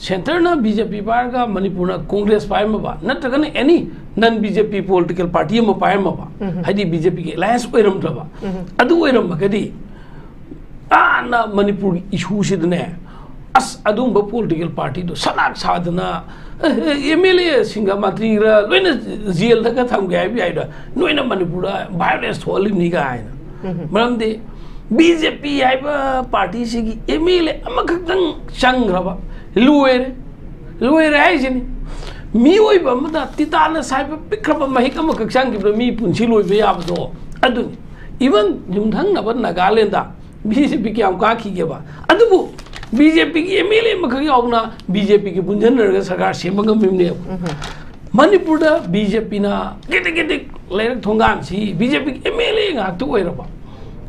ꯁꯦꯟꯇꯔꯅ ꯕꯤ ꯖꯦ ꯄꯤ ꯄꯥꯏꯔꯒ ꯃꯅꯤꯄꯨꯔꯅ ꯀꯣꯡꯒ꯭ꯔꯦꯁ ꯄꯥꯏꯔꯝꯃꯕ, ꯅꯠꯇ꯭ꯔꯒꯅ ꯑꯦꯅꯤ ꯅꯟ ꯕꯤ ꯖꯦ ꯄꯤ ꯄꯣꯂꯤꯇꯤꯀꯦꯜ ꯄꯥꯔꯇꯤ ꯑꯃ ꯄꯥꯏꯔꯝꯃꯕ, ꯍꯥꯏꯗꯤ ꯕꯤ ꯖꯦ ꯄꯤꯒꯤ ꯑꯦꯂꯥꯌꯟꯁ ꯑꯣꯏꯔꯝꯗ꯭ꯔꯕ, ꯑꯗꯨ ꯑꯣꯏꯔꯝꯃꯒꯗꯤ ꯑꯥꯅ ꯃꯅꯤꯄꯨꯔꯒꯤ ꯏꯁꯨꯁꯤꯗꯅꯦ, ꯑꯁ, ꯑꯗꯨꯒꯨꯝꯕ ꯄꯣꯂꯤꯇꯤꯀꯦꯜ ꯄꯥꯔꯇꯤꯗꯣ ꯁꯂꯥꯛ ꯁꯥꯗꯅ ꯑꯦꯝ ꯑꯦꯜ ꯑꯦꯁꯤꯡꯒ ꯃꯟꯇ꯭ꯔꯤꯒ ꯂꯣꯏꯅ ꯖꯦꯜꯗꯒ ꯊꯝꯒꯦ ꯍꯥꯏꯕ ꯌꯥꯏꯗ, ꯅꯣꯏꯅ ꯃꯅꯤꯄꯨꯔꯗ ꯚꯥꯏꯑꯣꯂꯦꯟꯁ ꯊꯣꯛꯍꯜꯂꯤꯕꯅꯤ ꯀꯥꯏꯅ꯫ ꯃꯔꯝꯗꯤ ꯕꯤ ꯖꯦ ꯄꯤ ꯍꯥꯏꯕ ꯄꯥꯔꯇꯤꯁꯤꯒꯤ ꯑꯦꯝ ꯑꯦꯜ ꯑꯦ ꯑꯃꯈꯛꯇꯪ ꯆꯪꯈ꯭ꯔꯕ, ꯂꯣꯏꯔꯦ꯫ ꯂꯣꯏꯔꯦ ꯍꯥꯏꯁꯤꯅꯤ꯫ ꯃꯤꯑꯣꯏꯕ ꯑꯃꯗ ꯇꯤꯇꯥꯅꯁ ꯍꯥꯏꯕ ꯄꯤꯛꯈ꯭ꯔꯕ ꯃꯍꯤꯛ ꯑꯃꯈꯛ ꯆꯪꯈꯤꯕꯗ ꯃꯤ ꯄꯨꯟꯁꯤ ꯂꯣꯏꯕ ꯌꯥꯕꯗꯣ ꯑꯗꯨꯅꯤ꯫ ꯏꯚꯟ ꯌꯨꯝꯊꯪꯅꯕ ꯅꯥꯒꯥꯂꯦꯟꯗ ꯕꯤ ꯖꯦ ꯄꯤ ꯀꯌꯥꯝ ꯀꯥꯈꯤꯒꯦꯕ? ꯑꯗꯨꯕꯨ ꯕꯤ ꯖꯦ ꯄꯤꯒꯤ ꯑꯦꯝ ꯑꯦꯜ ꯑꯦ ꯑꯃꯈꯛ ꯌꯥꯎꯅ ꯕꯤ ꯖꯦ ꯄꯤꯒꯤ ꯄꯨꯟꯁꯤꯟꯅꯔꯒ ꯁꯔꯀꯥꯔ ꯁꯦꯝꯕ ꯉꯝꯃꯤꯕꯅꯦꯕ꯫ ꯃꯅꯤꯄꯨꯔꯗ ꯕꯤ ꯖꯦ ꯄꯤꯅ ꯀꯦꯇꯤꯛ ꯀꯦꯇꯤꯛ ꯂꯩꯔꯛ ꯊꯣꯡꯒꯥꯟꯁꯤ ꯕꯤ ꯖꯦ ꯄꯤꯒꯤ ꯑꯦꯝ ꯑꯦꯜ ꯑꯦ ꯉꯥꯛꯇ ꯑꯣꯏꯔꯕ,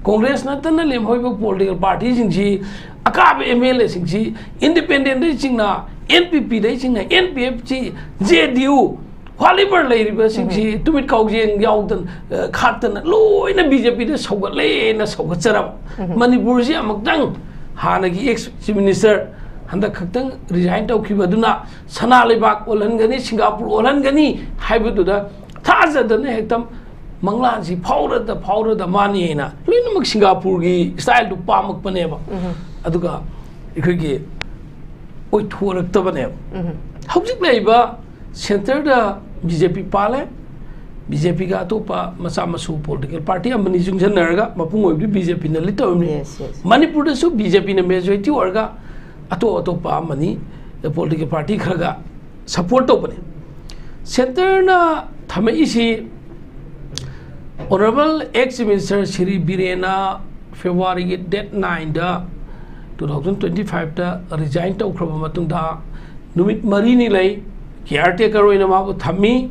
ꯀꯣꯡꯒ꯭ꯔꯦꯁ ꯅꯠꯇꯅ ꯂꯦꯝꯍꯧꯔꯤꯕ ꯄꯣꯂꯤꯇꯤꯀꯦꯜ ꯄꯥꯔꯇꯤꯁꯤꯡꯁꯤ, ꯑꯀꯥꯕ ꯑꯦꯝ ꯑꯦꯜ ꯑꯦꯁꯤꯡꯁꯤ, ꯏꯟꯗꯤꯄꯦꯟꯗꯦꯟꯗꯩ ꯆꯤꯡꯅ, ꯑꯦꯟ ꯄꯤ ꯄꯤꯗꯩ ꯆꯤꯡꯅ, N P F C, J D U, ꯋꯥꯂꯤꯕꯔ ꯂꯩꯔꯤꯕꯁꯤꯡꯁꯤ ꯇꯨꯃꯤꯠ ꯀꯥꯎꯖꯦꯡ ꯌꯥꯎꯗꯅ, ꯑ, ꯈꯥꯛꯇꯅ ꯂꯣꯏꯅ ꯕꯤ ꯖꯦ ꯄꯤꯗ ꯁꯧꯒꯠꯂꯦꯅ ꯁꯧꯒꯠꯆꯔꯕ꯫ ꯃꯅꯤꯄꯨꯔꯁꯤ ꯑꯃꯨꯛꯇꯪ ꯍꯥꯟꯅꯒꯤ ꯑꯦꯛꯁ ꯆꯤꯐ ꯃꯤꯅꯤꯁꯇꯔ ꯍꯟꯗꯛ ꯈꯛꯇꯪ ꯔꯤꯖꯥꯏꯟ ꯇꯧꯈꯤꯕ ꯑꯗꯨꯅ ꯁꯅꯥ ꯂꯩꯕꯥꯛ ꯑꯣꯜꯍꯟꯒꯅꯤ, ꯁꯤꯡꯒꯥꯄꯨꯔ ꯑꯣꯜꯍꯟꯒꯅꯤ ꯍꯥꯏꯕꯗꯨꯗ ꯊꯥꯖꯗꯅ ꯍꯦꯛꯇ ꯃꯪꯂꯥꯟꯁꯤ ꯐꯥꯎꯔꯗ ꯐꯥꯎꯔꯗ ꯃꯥꯅꯤ ꯍꯥꯏꯅ ꯂꯣꯏꯅꯃꯛ ꯁꯤꯡꯒꯥꯄꯨꯔꯒꯤ ꯁ꯭ꯇꯥꯏꯜꯗꯨ ꯄꯥꯝꯃꯛꯄꯅꯦꯕ꯫ ꯑꯗꯨꯒ ꯑꯩꯈꯣꯏꯒꯤ ꯑꯣꯏꯊꯣꯔꯛꯇꯕꯅꯦꯕ꯫ ꯍꯧꯖꯤꯛ ꯂꯩꯔꯤꯕ ꯁꯦꯟꯇꯔꯗ ꯕꯤ ꯖꯦ ꯄꯤ ꯄꯥꯜꯂꯦ, ꯕꯤ ꯖꯦ ꯄꯤꯒ ꯑꯇꯣꯞꯄ ꯃꯆꯥ ꯃꯁꯨ ꯄꯣꯂꯤꯇꯤꯀꯦꯜ ꯄꯥꯔꯇꯤ ꯑꯃꯅꯤ ꯆꯨꯡꯁꯤꯟꯅꯔꯒ ꯃꯄꯨꯡ ꯑꯣꯏꯕꯗꯤ ꯕꯤ ꯖꯦ ꯄꯤꯅ ꯂꯤꯠ ꯇꯧꯔꯝꯃꯤ꯫ Yes, yes. ꯃꯅꯤꯄꯨꯔꯗꯁꯨ ꯕꯤ ꯖꯦ ꯄꯤꯅ ꯃꯦꯖꯣꯔꯤꯇꯤ ꯑꯣꯏꯔꯒ ꯑꯇꯣꯞ ꯑꯇꯣꯞꯄ ꯑꯃꯅꯤ ꯄꯣꯂꯤꯇꯤꯀꯦꯜ ꯄꯥꯔꯇꯤ ꯈꯔꯒ ꯁꯄꯣꯔꯠ ꯇꯧꯕꯅꯤ꯫ ꯁꯦꯟꯇꯔꯅ ꯊꯝꯃꯛꯏꯁꯤ honourable ex chief minister Shri ꯕꯤꯔꯦꯟꯅ ꯐꯦꯕ꯭ꯔꯨꯋꯥꯔꯤꯒꯤ ꯗꯦꯠ ꯅꯥꯏꯟꯗ ꯇꯨ ꯊꯥꯎꯖꯟ ꯇ꯭ꯋꯦꯟꯇꯤ ꯐꯥꯏꯚꯇ ꯔꯤꯖꯥꯏꯟ ꯇꯧꯈ꯭ꯔꯕ ꯃꯇꯨꯡꯗ ꯅꯨꯃꯤꯠ ꯃꯔꯤꯅꯤ ꯂꯩ, ꯀꯤꯌꯥꯔ ꯇꯦꯀꯔ ꯑꯣꯏꯅ ꯃꯥꯕꯨ ꯊꯝꯃꯤ꯫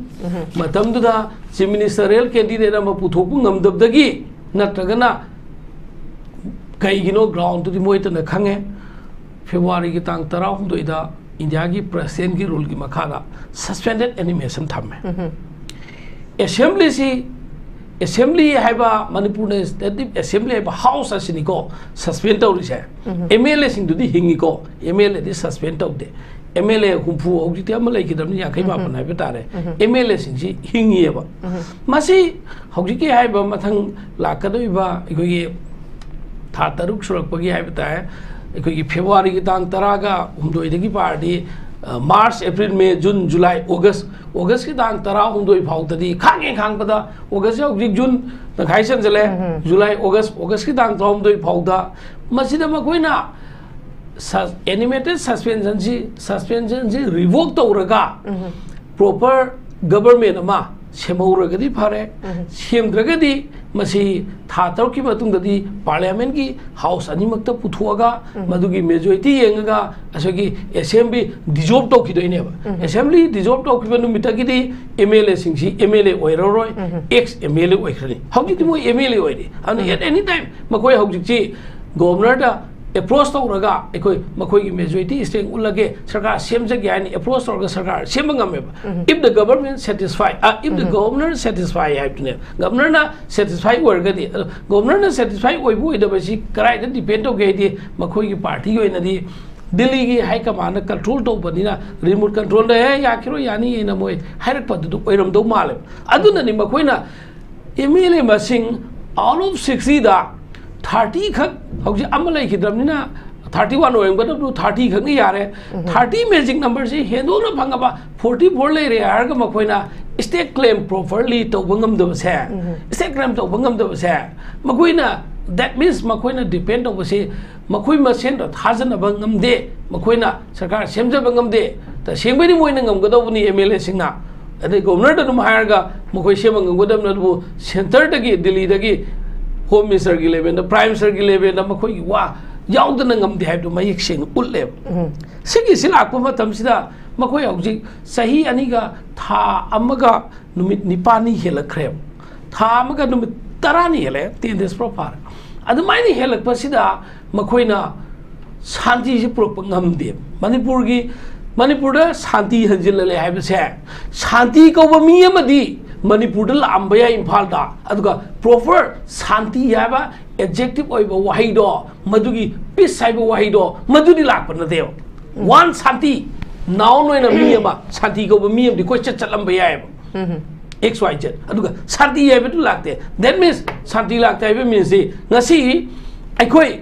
ꯃꯇꯝꯗꯨꯗ ꯆꯤꯐ ꯃꯤꯅꯤꯁꯇꯔꯤꯌꯦꯜ ꯀꯦꯟꯗꯤꯗꯦꯠ ꯑꯃ ꯄꯨꯊꯣꯛꯄ ꯉꯝꯗꯕꯗꯒꯤ ꯅꯠꯇ꯭ꯔꯒꯅ ꯀꯩꯒꯤꯅꯣ ꯒ꯭ꯔꯥꯎꯟꯗꯨꯗꯤ ꯃꯣꯏꯇꯅ ꯈꯪꯉꯦ꯫ ꯐꯦꯕ꯭ꯔꯨꯋꯥꯔꯤꯒꯤ ꯇꯥꯡ ꯇꯔꯥꯍꯨꯝꯗꯣꯏꯗ ꯏꯟꯗꯤꯌꯥꯒꯤ ꯄ꯭ꯔꯦꯁꯤꯗꯦꯟꯒꯤ ꯔꯨꯜꯒꯤ ꯃꯈꯥꯗ ꯁꯁꯄꯦꯟꯗꯦꯠ ꯑꯦꯅꯤꯃꯦꯁꯟ ꯊꯝꯃꯦ꯫ ꯑꯦꯁꯦꯝꯕ꯭ꯂꯤꯁꯤ ꯑꯦꯁꯦꯝꯕ꯭ꯂꯤ ꯍꯥꯏꯕ, ꯃꯅꯤꯄꯨꯔ ꯂꯦꯖꯤꯁꯂꯦꯇꯤꯚ ꯑꯦꯁꯦꯝꯕ꯭ꯂꯤ ꯍꯥꯏꯕ ꯍꯥꯎꯁ ꯑꯁꯤꯅꯤꯀꯣ ꯁꯁꯄꯦꯟ ꯇꯧꯔꯤꯁꯦ꯫ ꯑꯦꯝ ꯑꯦꯜ ꯑꯦꯁꯤꯡꯗꯨꯗꯤ ꯍꯤꯡꯉꯤꯀꯣ, ꯑꯦꯝ ꯑꯦꯜ ꯑꯦꯗꯤ ꯁꯁꯄꯦꯟ ꯇꯧꯗꯦ꯫ ꯑꯦꯝ ꯑꯦꯜ ꯑꯦ ꯍꯨꯝꯐꯨ ꯍꯧꯖꯤꯛꯇꯤ ꯑꯃ ꯂꯩꯈꯤꯗ꯭ꯔꯕꯅꯤ, ꯌꯥꯡꯈꯩ ꯃꯥꯄꯟ ꯍꯥꯏꯕ ꯇꯥꯔꯦ, ꯑꯦꯝ ꯑꯦꯜ ꯑꯦꯁꯤꯡꯁꯤ ꯍꯤꯡꯉꯤꯑꯕ꯫ ꯃꯁꯤ ꯍꯧꯖꯤꯛꯀꯤ ꯍꯥꯏꯕ ꯃꯊꯪ ꯂꯥꯛꯀꯗꯧꯔꯤꯕ ꯑꯩꯈꯣꯏꯒꯤ ꯊꯥ ꯇꯔꯨꯛ ꯁꯨꯔꯛꯄꯒꯤ ꯍꯥꯏꯕ ꯇꯥꯔꯦ, ꯑꯩꯈꯣꯏꯒꯤ ꯐꯦꯕ꯭ꯔꯨꯋꯥꯔꯤꯒꯤ ꯇꯥꯡ ꯇꯔꯥꯒ ꯍꯨꯝꯗꯣꯏꯗꯒꯤ ꯄꯥꯔꯗꯤ, ꯑ, ꯃꯥꯔꯆ, ꯑꯦꯄ꯭ꯔꯤꯜ, ꯃꯦ, ꯖꯨꯟ, ꯖꯨꯂꯥꯏ, ꯑꯣꯒꯁ, ꯑꯣꯒꯁꯀꯤ ꯇꯥꯡ ꯇꯔꯥꯍꯨꯝꯗꯣꯏ ꯐꯥꯎꯗꯗꯤ ꯈꯥꯡꯉꯦ ꯈꯥꯡꯕꯗ, ꯑꯣꯒꯁꯁꯦ ꯍꯧꯖꯤꯛ ꯖꯨꯟ ꯇꯪꯈꯥꯏ ꯆꯟꯖꯜꯂꯦ, ꯖꯨꯂꯥꯏ, ꯑꯣꯒꯁ, ꯑꯣꯒꯁꯀꯤ ꯇꯥꯡ ꯇꯔꯥꯍꯨꯝꯗꯣꯏ ꯐꯥꯎꯗ ꯃꯁꯤꯗ ꯃꯈꯣꯏꯅ ꯁ-, ꯑꯦꯅꯤꯃꯦꯇꯦꯗ ꯁꯁꯄꯦꯟꯁꯟꯁꯤ, ꯁꯁꯄꯦꯟꯁꯟꯁꯤ ꯔꯤꯚꯣꯛ ꯇꯧꯔꯒ ꯄ꯭ꯔꯣꯄꯔ ꯒꯕꯔꯃꯦꯟ ꯑꯃ ꯁꯦꯝꯍꯧꯔꯒꯗꯤ ꯐꯔꯦ꯫ ꯁꯦꯝꯗ꯭ꯔꯒꯗꯤ ꯃꯁꯤ ꯊꯥ ꯇꯔꯨꯛꯀꯤ ꯃꯇꯨꯡꯗꯗꯤ ꯄꯥꯔꯂꯤꯌꯥꯃꯦꯟꯒꯤ ꯍꯥꯎꯁ ꯑꯅꯤꯃꯛꯇ ꯄꯨꯊꯣꯛꯑꯒ ꯃꯗꯨꯒꯤ ꯃꯦꯖꯣꯔꯤꯇꯤ ꯌꯦꯡꯉꯒ ꯑꯁꯤꯒꯤ ꯑꯦꯁꯦꯝꯕ꯭ꯂꯤ ꯗꯤꯖꯣꯜꯕ ꯇꯧꯈꯤꯗꯣꯏꯅꯦꯕ꯫ ꯑꯦꯁꯦꯝꯕ꯭ꯂꯤ ꯗꯤꯖꯣꯜꯕ ꯇꯧꯈꯤꯕ ꯅꯨꯃꯤꯠꯇꯒꯤꯗꯤ ꯑꯦꯝ ꯑꯦꯜ ꯑꯦꯁꯤꯡꯁꯤ ꯑꯦꯝ ꯑꯦꯜ ꯑꯦ ꯑꯣꯏꯔꯔꯣꯏ, ꯑꯦꯛꯁ ꯑꯦꯝ ꯑꯦꯜ ꯑꯦ ꯑꯣꯏꯈ꯭ꯔꯅꯤ꯫ ꯍꯧꯖꯤꯛꯇꯤ ꯃꯣꯏ ꯑꯦꯝ ꯑꯦꯜ ꯑꯦ ꯑꯣꯏꯔꯤ꯫ ꯑꯗꯨꯅ ꯑꯦꯠ ꯑꯦꯅꯤ ꯇꯥꯏꯝ ꯃꯈꯣꯏ ꯍꯧꯖꯤꯛꯁꯤ ꯒꯣꯕꯔꯅꯔꯗ ꯑꯦꯄ꯭ꯔꯣꯁ ꯇꯧꯔꯒ ꯑꯩꯈꯣꯏ ꯃꯈꯣꯏꯒꯤ ꯃꯦꯖꯣꯔꯤꯇꯤ ꯁ꯭ꯇꯔꯦꯡ ꯎꯠꯂꯒꯦ, ꯁꯔꯀꯥꯔ ꯁꯦꯝꯖꯒꯦ ꯍꯥꯏꯅ ꯑꯦꯄ꯭ꯔꯣꯁ ꯇꯧꯔꯒ ꯁꯔꯀꯥꯔ ꯁꯦꯝꯕ ꯉꯝꯃꯦꯕ꯫ If the government satisfy, ꯑ, if the governor satisfy ꯍꯥꯏꯕꯗꯨꯅꯦ꯫ ꯒꯕꯔꯅꯔꯅ ꯁꯦꯇꯤꯁꯐꯥꯏ ꯑꯣꯏꯔꯒꯗꯤ, ꯑꯗꯣ ꯒꯕꯔꯅꯔꯅ ꯁꯦꯇꯤꯁꯐꯥꯏ ꯑꯣꯏꯕ ꯑꯣꯏꯗꯕꯁꯤ ꯀꯗꯥꯏꯗ ꯗꯤꯄꯦꯟ ꯇꯧꯒꯦ ꯍꯥꯏꯗꯤ, ꯃꯈꯣꯏꯒꯤ ꯄꯥꯔꯇꯤꯒꯤ ꯑꯣꯏꯅꯗꯤ ꯗꯤꯜꯂꯤꯒꯤ ꯍꯥꯏ ꯀꯃꯥꯟꯗꯅ ꯀꯟꯇ꯭ꯔꯣꯜ ꯇꯧꯕꯅꯤꯅ, ꯔꯤꯃꯣꯠ ꯀꯟꯇ꯭ꯔꯣꯜꯗ "ꯑꯦ, ꯌꯥꯈꯤꯔꯣꯏ, ꯌꯥꯅꯤ" ꯍꯥꯏꯅ ꯃꯣꯏ ꯍꯥꯏꯔꯛꯄꯗꯨꯗ ꯑꯣꯏꯔꯝꯗꯧ ꯃꯥꯜꯂꯦꯕ꯫ ꯑꯗꯨꯅꯅꯤ ꯃꯈꯣꯏꯅ ꯑꯦꯝ ꯑꯦꯜ ꯑꯦ ꯃꯁꯤꯡ ꯑꯥꯎꯠ ꯑꯣꯐ ꯁꯤꯛꯁꯇꯤꯗ ꯊꯥꯔꯇꯤ ꯈꯛ, ꯍꯧꯖꯤꯛ ꯑꯃ ꯂꯩꯈꯤꯗ꯭ꯔꯕꯅꯤꯅ ꯊꯥꯔꯇꯤ ꯋꯥꯟ ꯑꯣꯏꯔꯝꯒꯗꯕꯗꯨ ꯊꯥꯔꯇꯤ ꯈꯛꯅ ꯌꯥꯔꯦ꯫ ꯊꯥꯔꯇꯤ ꯃꯦꯖꯤꯛ ꯅꯝꯕꯔꯁꯤ ꯍꯦꯟꯗꯣꯛꯅ ꯐꯪꯉꯕ ꯐꯣꯔꯇꯤ ꯐꯣꯔ ꯂꯩꯔꯦ ꯍꯥꯏꯔꯒ ꯃꯈꯣꯏꯅ ꯁ꯭ꯇꯦꯠ ꯀ꯭ꯂꯦꯝ ꯄ꯭ꯔꯣꯄꯔꯂꯤ ꯇꯧꯕ ꯉꯝꯗꯕꯁꯦ, ꯁ꯭ꯇꯦꯠ ꯀ꯭ꯂꯦꯝ ꯇꯧꯕ ꯉꯝꯗꯕꯁꯦ, ꯃꯈꯣꯏꯅ, that means ꯃꯈꯣꯏꯅ ꯗꯤꯄꯦꯟ ꯇꯧꯕꯁꯤ ꯃꯈꯣꯏ ꯃꯁꯦꯟꯗ ꯊꯥꯖꯅꯕ ꯉꯝꯗꯦ, ꯃꯈꯣꯏꯅ ꯁꯔꯀꯥꯔ ꯁꯦꯝꯖꯕ ꯉꯝꯗꯦ꯫ ꯇꯁꯦꯡꯕꯩꯗꯤ ꯃꯣꯏꯅ ꯉꯝꯒꯗꯧꯕꯅꯤ ꯑꯦꯝ ꯑꯦꯜ ꯑꯦꯁꯤꯡꯅ, ꯑꯗꯩ ꯒꯣꯕꯔꯅꯔꯗ ꯑꯗꯨꯝ ꯍꯥꯏꯔꯒ ꯃꯈꯣꯏ ꯁꯦꯝꯕ ꯉꯝꯒꯗꯕꯅꯤ, ꯑꯗꯨꯕꯨ ꯁꯦꯟꯇꯔꯗꯒꯤ, ꯗꯤꯜꯂꯤꯗꯒꯤ ꯍꯣꯝ ꯃꯤꯅꯤꯁꯇꯔꯒꯤ ꯂꯦꯚꯦꯜꯗ, ꯄ꯭ꯔꯥꯏꯝ ꯃꯤꯅꯤꯁꯇꯔꯒꯤ ꯂꯦꯚꯦꯜꯗ ꯃꯈꯣꯏꯒꯤ ꯋꯥ ꯌꯥꯎꯗꯅ ꯉꯝꯗꯦ ꯍꯥꯏꯕꯗꯨ ꯃꯌꯦꯛ ꯁꯦꯡꯅ ꯎꯠꯂꯦꯕ꯫ ꯁꯤꯒꯤꯁꯤ ꯂꯥꯛꯄ ꯃꯇꯝꯁꯤꯗ ꯃꯈꯣꯏ ꯍꯧꯖꯤꯛ ꯆꯍꯤ ꯑꯅꯤꯒ ꯊꯥ ꯑꯃꯒ ꯅꯨꯃꯤꯠ ꯅꯤꯄꯥꯜꯅꯤ ꯍꯦꯜꯂꯛꯈ꯭ꯔꯦꯕ꯫ ꯊꯥ ꯑꯃꯒ ꯅꯨꯃꯤꯠ ꯇꯔꯥꯅꯤ ꯍꯦꯜꯂꯛꯑꯦ, ꯇꯦꯟ ꯗꯦꯖ ꯄꯨꯔꯥ ꯐꯥꯔꯦ꯫ ꯑꯗꯨꯃꯥꯏꯅ ꯍꯦꯜꯂꯛꯄꯁꯤꯗ ꯃꯈꯣꯏꯅ ꯁꯥꯟꯇꯤꯁꯤ ꯄꯨꯔꯛꯄ ꯉꯝꯗꯦꯕ꯫ ꯃꯅꯤꯄꯨꯔꯒꯤ, ꯃꯅꯤꯄꯨꯔꯗ ꯁꯥꯟꯇꯤ ꯍꯟꯖꯤꯜꯂꯛꯂꯦ ꯍꯥꯏꯕꯁꯦ, ꯁꯥꯟꯇꯤ ꯀꯧꯕ ꯃꯤ ꯑꯃꯗꯤ ꯃꯅꯤꯄꯨꯔꯗ ꯂꯥꯛꯑꯝꯕ ꯌꯥꯏ ꯏꯝꯐꯥꯜꯗ, ꯑꯗꯨꯒ ꯄ꯭ꯔꯣꯄꯔ ꯁꯥꯟꯇꯤ ꯍꯥꯏꯕ ꯑꯦꯗꯖꯦꯛꯇꯤꯚ ꯑꯣꯏꯕ ꯋꯥꯍꯩꯗꯣ, ꯃꯗꯨꯒꯤ ꯄꯤꯁ ꯍꯥꯏꯕ ꯋꯥꯍꯩꯗꯣ, ꯃꯗꯨꯗꯤ ꯂꯥꯛꯄ ꯅꯠꯇꯦꯕ꯫ ꯋꯥꯟ ꯁꯥꯟꯇꯤ, ꯅꯥꯎꯟ ꯑꯣꯏꯅ ꯃꯤ ꯑꯃ, ꯁꯥꯟꯇꯤ ꯀꯧꯕ ꯃꯤ ꯑꯃꯗꯤ ꯀꯣꯏꯆꯠ ꯆꯠꯂꯝꯕ ꯌꯥꯏꯑꯕ, ꯑꯦꯛꯁ ꯋꯥꯏ ꯖꯦꯠ꯫ ꯑꯗꯨꯒ ꯁꯥꯟꯇꯤ ꯍꯥꯏꯕꯗꯨ ꯂꯥꯛꯇꯦ꯫ That means ꯁꯥꯟꯇꯤ ꯂꯥꯛꯇꯦ ꯍꯥꯏꯕ ꯃꯤꯟꯁꯤ ꯉꯁꯤ ꯑꯩꯈꯣꯏ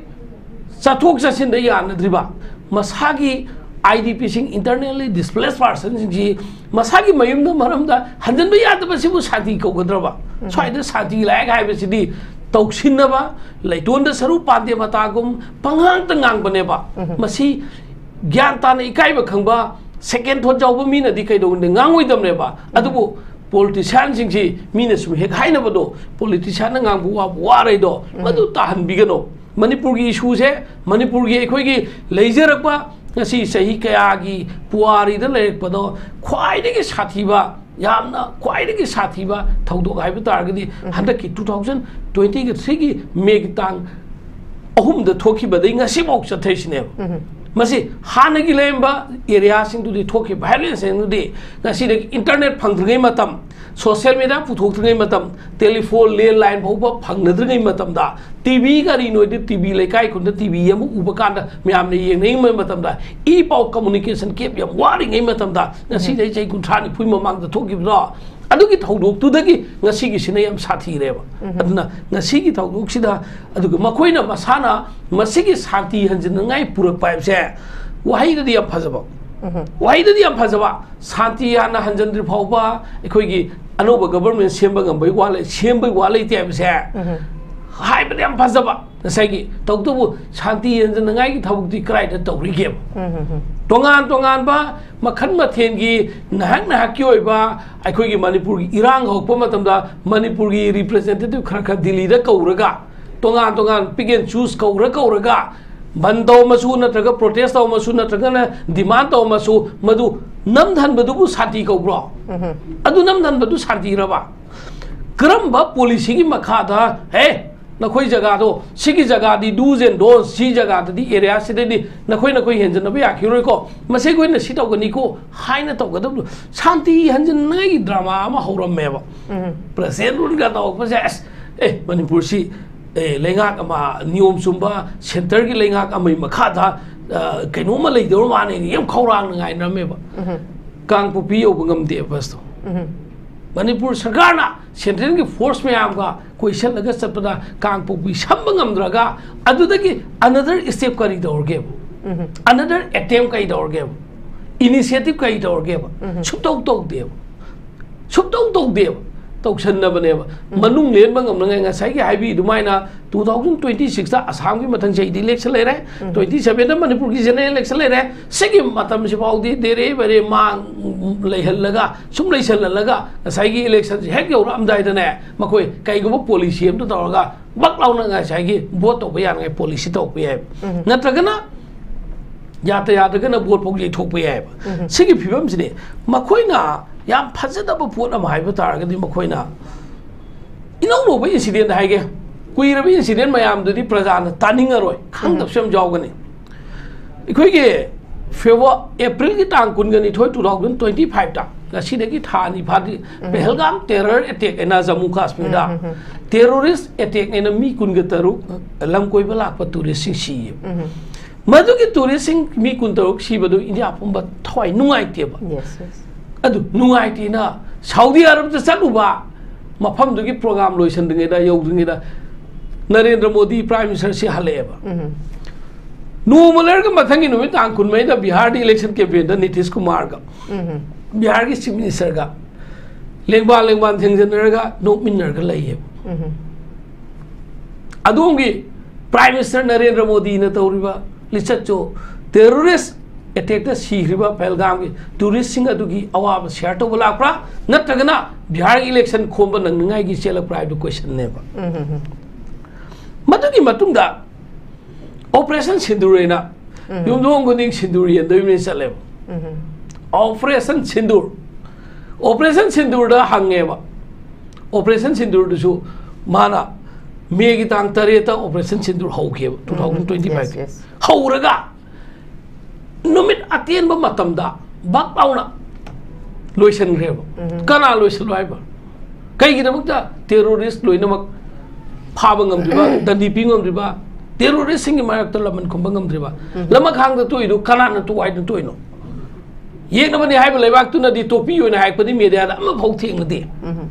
ꯆꯠꯊꯣꯛ ꯆꯠꯁꯤꯟꯗ ꯌꯥꯅꯗ꯭ꯔꯤꯕ, ꯃꯁꯥꯒꯤ ꯑꯥꯏ ꯗꯤ ꯄꯤꯁꯤꯡ, ꯏꯟꯇꯔꯅꯦꯜꯂꯤ ꯗꯤꯁꯄ꯭ꯂꯦꯁ ꯄꯥꯔꯁꯟꯁꯤꯡꯁꯤ ꯃꯁꯥꯒꯤ ꯃꯌꯨꯝꯗ ꯃꯔꯝꯗ ꯍꯟꯖꯤꯟꯕ ꯌꯥꯗꯕꯁꯤꯕꯨ ꯁꯥꯟꯇꯤ ꯀꯧꯒꯗ꯭ꯔꯕ? ꯁ꯭ꯋꯥꯏꯗ ꯁꯥꯟꯇꯤ ꯂꯥꯛꯑꯦ ꯍꯥꯏꯕꯁꯤꯗꯤ ꯇꯧꯁꯤꯟꯅꯕ, ꯂꯩꯇꯣꯟꯗ ꯁꯔꯨ ꯄꯥꯟꯗꯦ ꯃꯇꯥꯒꯨꯝ ꯄꯉꯥꯡꯇ ꯉꯥꯡꯕꯅꯦꯕ꯫ ꯃꯁꯤ ꯒ꯭ꯌꯥꯟ ꯇꯥꯅ ꯏꯀꯥꯏꯕ ꯈꯪꯕ, ꯁꯦꯀꯦꯟ ꯊꯣꯠ ꯌꯥꯎꯕ ꯃꯤꯅꯗꯤ ꯀꯩꯗꯧꯅꯤ, ꯉꯥꯡꯉꯣꯏꯗꯕꯅꯦꯕ꯫ ꯑꯗꯨꯕꯨ ꯄꯣꯂꯤꯇꯤꯁꯤꯌꯥꯟꯁꯤꯡꯁꯤ ꯃꯤꯅ ꯁꯨꯝ ꯍꯦꯛ ꯍꯥꯏꯅꯕꯗꯣ, "ꯄꯣꯂꯤꯇꯤꯁꯤꯌꯥꯟꯅ ꯉꯥꯡꯕ ꯋꯥꯕꯨ ꯋꯥꯔꯩꯗꯣ", ꯃꯗꯨ ꯇꯥꯍꯟꯕꯤꯒꯅꯨ꯫ ꯃꯅꯤꯄꯨꯔꯒꯤ ꯏꯁꯨꯁꯦ, ꯃꯅꯤꯄꯨꯔꯒꯤ ꯑꯩꯈꯣꯏꯒꯤ ꯂꯩꯖꯔꯛꯄ, ꯉꯁꯤ ꯆꯍꯤ ꯀꯌꯥꯒꯤ ꯄꯨꯋꯥꯔꯤꯗ ꯂꯩꯔꯛꯄꯗꯣ, ꯈ꯭ꯋꯥꯏꯗꯒꯤ ꯁꯥꯊꯤꯕ, ꯌꯥꯝꯅ ꯈ꯭ꯋꯥꯏꯗꯒꯤ ꯁꯥꯊꯤꯕ ꯊꯧꯗꯣꯛ ꯍꯥꯏꯕ ꯇꯥꯔꯒꯗꯤ, ꯍꯟꯗꯛꯀꯤ ꯇꯨ ꯊꯥꯎꯖꯟ ꯇ꯭ꯋꯦꯟꯇꯤꯒ ꯊ꯭ꯔꯤꯒꯤ ꯃꯦꯒꯤ ꯇꯥꯡ ꯑꯍꯨꯝꯗ ꯊꯣꯛꯈꯤꯕꯗꯒꯤ ꯉꯁꯤꯐꯥꯎ ꯆꯠꯊꯔꯤꯁꯤꯅꯦꯕ꯫ ꯃꯁꯤ ꯍꯥꯟꯅꯒꯤ ꯂꯩꯔꯝꯕ ꯑꯦꯔꯤꯌꯥꯁꯤꯡꯗꯨꯗꯤ ꯊꯣꯛꯈꯤꯕ ꯚꯥꯏꯑꯣꯂꯦꯟꯁꯁꯤꯡꯗꯨꯗꯤ, ꯉꯁꯤꯗꯒꯤ ꯏꯟꯇꯔꯅꯦꯠ ꯐꯪꯗ꯭ꯔꯤꯉꯩ ꯃꯇꯝ, ꯁꯣꯁꯤꯌꯦꯜ ꯃꯤꯗꯤꯌꯥ ꯄꯨꯊꯣꯛꯇ꯭ꯔꯤꯉꯩ ꯃꯇꯝ, ꯇꯦꯂꯤꯐꯣꯟ, ꯂꯦꯟꯂꯥꯏꯟ ꯐꯥꯎꯕ ꯐꯪꯅꯗ꯭ꯔꯤꯉꯩ ꯃꯇꯝꯗ, ꯇꯤ ꯚꯤ ꯀꯔꯤꯅꯣꯗꯤ, ꯇꯤ ꯚꯤ, ꯂꯩꯀꯥꯏ ꯈꯨꯟꯗ ꯇꯤ ꯚꯤ ꯑꯃ ꯎꯕ ꯀꯥꯟꯗ ꯃꯌꯥꯝꯅ ꯌꯦꯡꯅꯔꯤꯉꯩ ꯃꯇꯝꯗ, ꯏ ꯄꯥꯎ ꯀꯝꯃꯨꯅꯤꯀꯦꯁꯟ ꯒꯦꯞ ꯌꯥꯝ ꯋꯥꯔꯤꯉꯩ ꯃꯇꯝꯗ, ꯉꯁꯤꯗꯩ ꯆꯍꯤ ꯀꯨꯟꯊ꯭ꯔꯥ ꯅꯤꯐꯨꯒꯤ ꯃꯃꯥꯡꯗ ꯊꯣꯛꯈꯤꯕꯗꯣ, ꯑꯗꯨꯒꯤ ꯊꯧꯗꯣꯛꯇꯨꯗꯒꯤ ꯉꯁꯤꯒꯤꯁꯤꯅ ꯌꯥꯝ ꯁꯥꯊꯤꯔꯦꯕ꯫ ꯑꯗꯨꯅ ꯉꯁꯤꯒꯤ ꯊꯧꯗꯣꯛꯁꯤꯗ, ꯑꯗꯨꯒ ꯃꯈꯣꯏꯅ ꯃꯁꯥꯅ ꯃꯁꯤꯒꯤ ꯁꯥꯟꯇꯤ ꯍꯟꯖꯤꯟꯅꯉꯥꯏ ꯄꯨꯔꯛꯄ ꯍꯥꯏꯕꯁꯦ, ꯋꯥꯍꯩꯗꯗꯤ ꯌꯥꯝ ꯐꯖꯕ, ꯋꯥꯍꯩꯗꯗꯤ ꯌꯥꯝ ꯐꯖꯕ, ꯁꯥꯟꯇꯤ ꯍꯥꯟꯅ ꯍꯟꯖꯤꯟꯗ꯭ꯔꯤ ꯐꯥꯎꯕ ꯑꯩꯈꯣꯏꯒꯤ ꯑꯅꯧꯕ ꯒꯕꯔꯃꯦꯟ ꯁꯦꯝꯕ ꯉꯝꯕꯩ ꯋꯥ ꯂꯩ-, ꯁꯦꯝꯕꯩ ꯋꯥ ꯂꯩꯇꯦ ꯍꯥꯏꯕꯁꯦ ꯍꯥꯏꯕꯗꯤ ꯌꯥꯝ ꯐꯖꯕ꯫ ꯉꯁꯥꯏꯒꯤ, ꯇꯧꯕꯇꯕꯨ ꯁꯥꯟꯇꯤ ꯍꯟꯖꯤꯟꯅꯉꯥꯏꯒꯤ ꯊꯕꯛꯇꯤ ꯀꯗꯥꯏꯗ ꯇꯧꯔꯤꯒꯦꯕ? ꯇꯣꯉꯥꯟ ꯇꯣꯉꯥꯟꯕ ꯃꯈꯜ ꯃꯊꯦꯜꯒꯤ ꯅꯍꯥꯛ ꯅꯍꯥꯛꯀꯤ ꯑꯣꯏꯕ ꯑꯩꯈꯣꯏꯒꯤ ꯃꯅꯤꯄꯨꯔꯒꯤ ꯏꯔꯥꯡ ꯍꯧꯔꯛꯄ ꯃꯇꯝꯗ ꯃꯅꯤꯄꯨꯔꯒꯤ ꯔꯤꯄ꯭ꯔꯖꯦꯟꯇꯦꯇꯤꯚ ꯈꯔ ꯈꯔ ꯗꯤꯜꯂꯤꯗ ꯀꯧꯔꯒ, ꯇꯣꯉꯥꯟ ꯇꯣꯉꯥꯟ pick and choose ꯀꯧꯔ ꯀꯧꯔꯒ, ꯕꯟ ꯇꯧꯔꯝꯃꯁꯨ ꯅꯠꯇ꯭ꯔꯒ ꯄ꯭ꯔꯣꯇꯦꯁ ꯇꯧꯔꯝꯃꯁꯨ ꯅꯠꯇ꯭ꯔꯒꯅ ꯗꯤꯃꯥꯟ ꯇꯧꯔꯝꯃꯁꯨ, ꯃꯗꯨ ꯅꯝꯊꯟꯕꯗꯨꯕꯨ ꯁꯥꯟꯇꯤ ꯀꯧꯕ꯭ꯔꯣ? ꯑꯗꯨ ꯅꯝꯊꯟꯕꯗꯨ ꯁꯥꯟꯇꯤꯔꯕ? ꯀꯔꯝꯕ ꯄꯣꯂꯤꯁꯤꯒꯤ ꯃꯈꯥꯗ, ꯍꯦ, ꯅꯈꯣꯏ ꯖꯒꯥꯗꯣ, ꯁꯤꯒꯤ ꯖꯒꯥꯗꯤ do's and don'ts, ꯁꯤ ꯖꯒꯥꯗꯗꯤ, ꯑꯦꯔꯤꯌꯥꯁꯤꯗꯗꯤ ꯅꯈꯣꯏ ꯅꯈꯣꯏ ꯍꯦꯟꯖꯟꯅꯕ ꯌꯥꯈꯤꯔꯣꯏꯀꯣ, ꯃꯁꯤ ꯑꯩꯈꯣꯏꯅ ꯁꯤ ꯇꯧꯒꯅꯤꯀꯣ ꯍꯥꯏꯅ ꯇꯧꯒꯗꯕꯗꯣ꯫ ꯁꯥꯟꯇꯤ ꯍꯟꯖꯟꯅꯉꯥꯏꯒꯤ ꯗ꯭ꯔꯃꯥ ꯑꯃ ꯍꯧꯔꯝꯃꯦꯕ꯫ ꯄ꯭ꯔꯖꯦꯟ ꯔꯨꯜꯒ ꯇꯧꯔꯛꯄꯁꯦ, ꯑꯁ, ꯑꯦ, ꯃꯅꯤꯄꯨꯔꯁꯤ, ꯑꯦ, ꯂꯩꯉꯥꯛ ꯑꯃ, ꯅꯤꯌꯣꯝ ꯆꯨꯝꯕ ꯁꯦꯟꯇꯔꯒꯤ ꯂꯩꯉꯥꯛ ꯑꯃꯒꯤ ꯃꯈꯥꯗ, ꯑ, ꯀꯩꯅꯣꯝꯃ ꯂꯩꯗꯧꯔ ꯃꯥꯅꯦꯅ ꯌꯥꯝ ꯈꯧꯔꯥꯡꯅ ꯉꯥꯏꯅꯔꯝꯃꯦꯕ꯫ ꯀꯥꯡꯄꯣꯛꯄꯤ ꯌꯧꯕ ꯉꯝꯗꯦ ꯕꯁꯇꯣ꯫ ꯃꯅꯤꯄꯨꯔ ꯁꯔꯀꯥꯔꯅ ꯁꯦꯟꯇ꯭ꯔꯦꯜꯒꯤ ꯐꯣꯔꯁ ꯃꯌꯥꯝꯒ ꯀꯣꯏꯁꯜꯂꯒ ꯆꯠꯄꯗ ꯀꯥꯡꯄꯣꯛꯄꯤ ꯁꯝꯕ ꯉꯝꯗ꯭ꯔꯒ, ꯑꯗꯨꯗꯒꯤ another step ꯀꯔꯤ ꯇꯧꯔꯒꯦꯕ? Another attempt ꯀꯔꯤ ꯇꯧꯔꯒꯦꯕ? Initiative ꯀꯔꯤ ꯇꯧꯔꯒꯦꯕ? ꯁꯨꯛꯇꯧ ꯇꯧꯗꯦꯕ꯫ ꯁꯨꯛꯇꯧ ꯇꯧꯗꯦꯕ꯫ ꯇꯧꯁꯟꯅꯕꯅꯦꯕ꯫ ꯃꯅꯨꯡ ꯂꯦꯟꯕ ꯉꯝꯅꯉꯥꯏ, ꯉꯁꯥꯏꯒꯤ ꯍꯥꯏꯕꯤ ꯑꯗꯨꯃꯥꯏꯅ, two thousand twenty sixꯇ ꯑꯁꯥꯝꯒꯤ ꯃꯊꯪ ꯆꯍꯤꯗ election ꯂꯩꯔꯦ, twenty sevenꯗ ꯃꯅꯤꯄꯨꯔꯒꯤ general election ꯂꯩꯔꯦ꯫ ꯁꯤꯒꯤ ꯃꯇꯝꯁꯤ ꯐꯥꯎꯗꯤ ꯗꯦꯔꯦ ꯕꯦꯔꯦ ꯃꯥꯡ ꯂꯩꯍꯜꯂꯒ, ꯁꯨꯝ ꯂꯩꯁꯜꯍꯜꯂꯒ, ꯉꯁꯥꯏꯒꯤ electionꯁꯤ ꯍꯦꯛ ꯌꯧꯔꯛꯑꯝꯗꯥꯏꯗꯅꯦ, ꯃꯈꯣꯏ ꯀꯩꯒꯨꯝꯕ policy ꯑꯃꯇ ꯇꯧꯔꯒ ꯕꯛ ꯂꯥꯎꯅ ꯉꯁꯥꯏꯒꯤ vote ꯇꯧꯕ ꯌꯥꯅꯉꯥꯏ policy ꯇꯧꯔꯛꯄ ꯌꯥꯏꯕ꯫ ꯅꯠꯇ꯭ꯔꯒꯅ ꯌꯥꯗ ꯌꯥꯗ꯭ꯔꯒꯅ vote ꯐꯥꯎ ꯌꯩꯊꯣꯛꯄ ꯌꯥꯏꯕ꯫ ꯁꯤꯒꯤ ꯐꯤꯕꯝꯁꯤꯅꯦ ꯃꯈꯣꯏꯅ ꯌꯥꯝ ꯐꯖꯗꯕ ꯄꯣꯠ ꯑꯃ ꯍꯥꯏꯕ ꯇꯥꯔꯒꯗꯤ, ꯃꯈꯣꯏꯅ ꯏꯅꯧ ꯅꯧꯕ incident ꯍꯥꯏꯒꯦ, ꯀꯨꯏꯔꯕ incident ꯃꯌꯥꯝꯗꯨꯗꯤ ꯄ꯭ꯔꯖꯥꯅ ꯇꯥꯅꯤꯡꯉꯔꯣꯏ, ꯈꯪꯗꯕꯁꯨ ꯌꯥꯝ ꯌꯥꯎꯒꯅꯤ꯫ ꯑꯩꯈꯣꯏꯒꯤ February, Aprilꯒꯤ ꯇꯥꯡ ꯀꯨꯟꯒ ꯅꯤꯊꯣꯏ, two thousand twenty fiveꯇ, ꯉꯁꯤꯗꯒꯤ ꯊꯥ ꯑꯅꯤ ꯐꯥꯗ꯭ꯔꯤ, ꯄꯦꯍꯜꯒꯥꯝ terror attack ꯍꯥꯏꯅ ꯖꯝꯃꯨ ꯀꯥꯁꯃꯤꯔꯗ terrorist attackꯅꯦꯅ ꯃꯤ ꯀꯨꯟꯒ ꯇꯔꯨꯛ ꯂꯝ ꯀꯣꯏꯕ ꯂꯥꯛꯄ touristꯁꯤꯡ ꯁꯤꯌꯦꯕ꯫ ꯃꯗꯨꯒꯤ touristꯁꯤꯡ ꯃꯤ ꯀꯨꯟꯇꯔꯨꯛ ꯁꯤꯕꯗꯨ ꯏꯟꯗꯤꯌꯥ ꯄꯨꯝꯕ ꯊꯋꯥꯏ ꯅꯨꯡꯉꯥꯏꯇꯦꯕ꯫ Yes, yes. ꯑꯗꯨ ꯅꯨꯡꯉꯥꯏꯇꯦꯅ ꯁꯥꯎꯗꯤ ꯑꯔꯕꯇ ꯆꯠꯂꯨꯕ, ꯃꯐꯝꯗꯨꯒꯤ program ꯂꯣꯏꯁꯟꯗ꯭ꯔꯤꯉꯩꯗ, ꯌꯧꯗ꯭ꯔꯤꯉꯩꯗ ꯅꯔꯦꯟꯗ꯭ꯔ ꯃꯣꯗꯤ Prime Minister ꯁꯤ ꯍꯜꯂꯛꯑꯦꯕ꯫ ꯅꯣꯡꯃ ꯂꯩꯔꯒ ꯃꯊꯪꯒꯤ ꯅꯨꯃꯤꯠ ꯇꯥꯡ ꯀꯨꯟꯃꯔꯤꯗ ꯕꯤꯍꯥꯔꯗ election campaignꯗ ꯅꯤꯇꯤꯁ ꯀꯨꯃꯥꯔꯒ ꯕꯤꯍꯥꯔꯒꯤ Chief Ministerꯒ ꯂꯦꯡꯕꯥ ꯂꯦꯡꯕꯥꯟ ꯊꯦꯡꯖꯤꯟꯅꯔꯒ ꯅꯣꯛꯃꯤꯟꯅꯔꯒ ꯂꯩꯌꯦꯕ꯫ ꯑꯗꯣꯝꯒꯤ Prime Minister ꯅꯔꯦꯟꯗ꯭ꯔ ꯃꯣꯗꯤꯅ ꯇꯧꯔꯤꯕ ꯂꯤꯆꯠꯁꯨ, terrorist attackꯇ ꯁꯤꯈ꯭ꯔꯤꯕ ꯄꯍꯜꯒꯥꯝꯒꯤ touristꯁꯤꯡ ꯑꯗꯨꯒꯤ ꯑꯋꯥꯕ share ꯇꯧꯕ ꯂꯥꯛꯄ꯭ꯔꯥ, ꯅꯠꯇ꯭ꯔꯒꯅ ꯕꯤꯍꯥꯔꯒꯤ election ꯈꯣꯝꯕ ꯅꯪꯅꯉꯥꯏꯒꯤ ꯆꯦꯜꯂꯛꯄ꯭ꯔꯥ ꯍꯥꯏꯕꯗꯨ questionꯅꯦꯕ꯫ ꯃꯗꯨꯒꯤ ꯃꯇꯨꯡꯗ Operation Sindoor ꯍꯥꯏꯅ ꯌꯨꯝꯊꯣꯡ ꯈꯨꯗꯤꯡ ꯁꯤꯟꯗꯨꯔ ꯌꯦꯟꯗꯣꯏꯅꯦ ꯆꯠꯂꯦꯕ꯫ Operation Sindoor, Operation Sindoorꯗ ꯍꯪꯉꯦꯕ꯫ Operation Sindoorꯗꯨꯁꯨ ꯃꯥꯅ ꯃꯦꯒꯤ ꯇꯥꯡ ꯇꯔꯦꯠꯇ ꯑꯣꯄꯔꯦꯁꯟ ꯁꯤꯟꯗꯨꯔ ꯍꯧꯈꯤꯕ, two thousand twenty five꯫ Yes, yes. ꯍꯧꯔꯒ ꯅꯨꯃꯤꯠ ꯑꯇꯦꯟꯕ ꯃꯇꯝꯗ ꯕꯛ ꯂꯥꯎꯅ ꯂꯣꯏꯁꯤꯟꯈ꯭ꯔꯦꯕ꯫ ꯀꯅꯥ ꯂꯣꯏꯁꯤꯜꯂꯣ ꯍꯥꯏꯕ? ꯀꯩꯒꯤꯗꯃꯛꯇ ꯇꯦꯔꯣꯔꯤꯁ ꯂꯣꯏꯅꯃꯛ ꯐꯥꯕ ꯉꯝꯗ꯭ꯔꯤꯕ, ꯗꯟꯗꯤ ꯄꯤ ꯉꯝꯗ꯭ꯔꯤꯕ, ꯇꯦꯔꯣꯔꯤꯁꯁꯤꯡꯒꯤ ꯃꯥꯌꯣꯛꯇ ꯂꯃꯟ ꯈꯨꯝꯕ ꯉꯝꯗ꯭ꯔꯤꯕ? ꯂꯃꯈꯥꯡꯗ ꯇꯣꯛꯏꯗꯨ ꯀꯅꯥꯅ ꯇꯣꯛ ꯍꯥꯏꯗꯅ ꯇꯣꯛꯏꯅꯣ? ꯌꯦꯛꯅꯕꯅꯤ ꯍꯥꯏꯕ ꯂꯩꯕꯥꯛꯇꯨꯅꯗꯤ ꯇꯣꯛꯄꯤꯌꯣꯅ ꯍꯥꯏꯔꯛꯄꯗꯤ ꯃꯦꯗꯤꯌꯥꯗ ꯑꯃꯐꯥꯎ ꯊꯦꯡꯅꯗꯦ꯫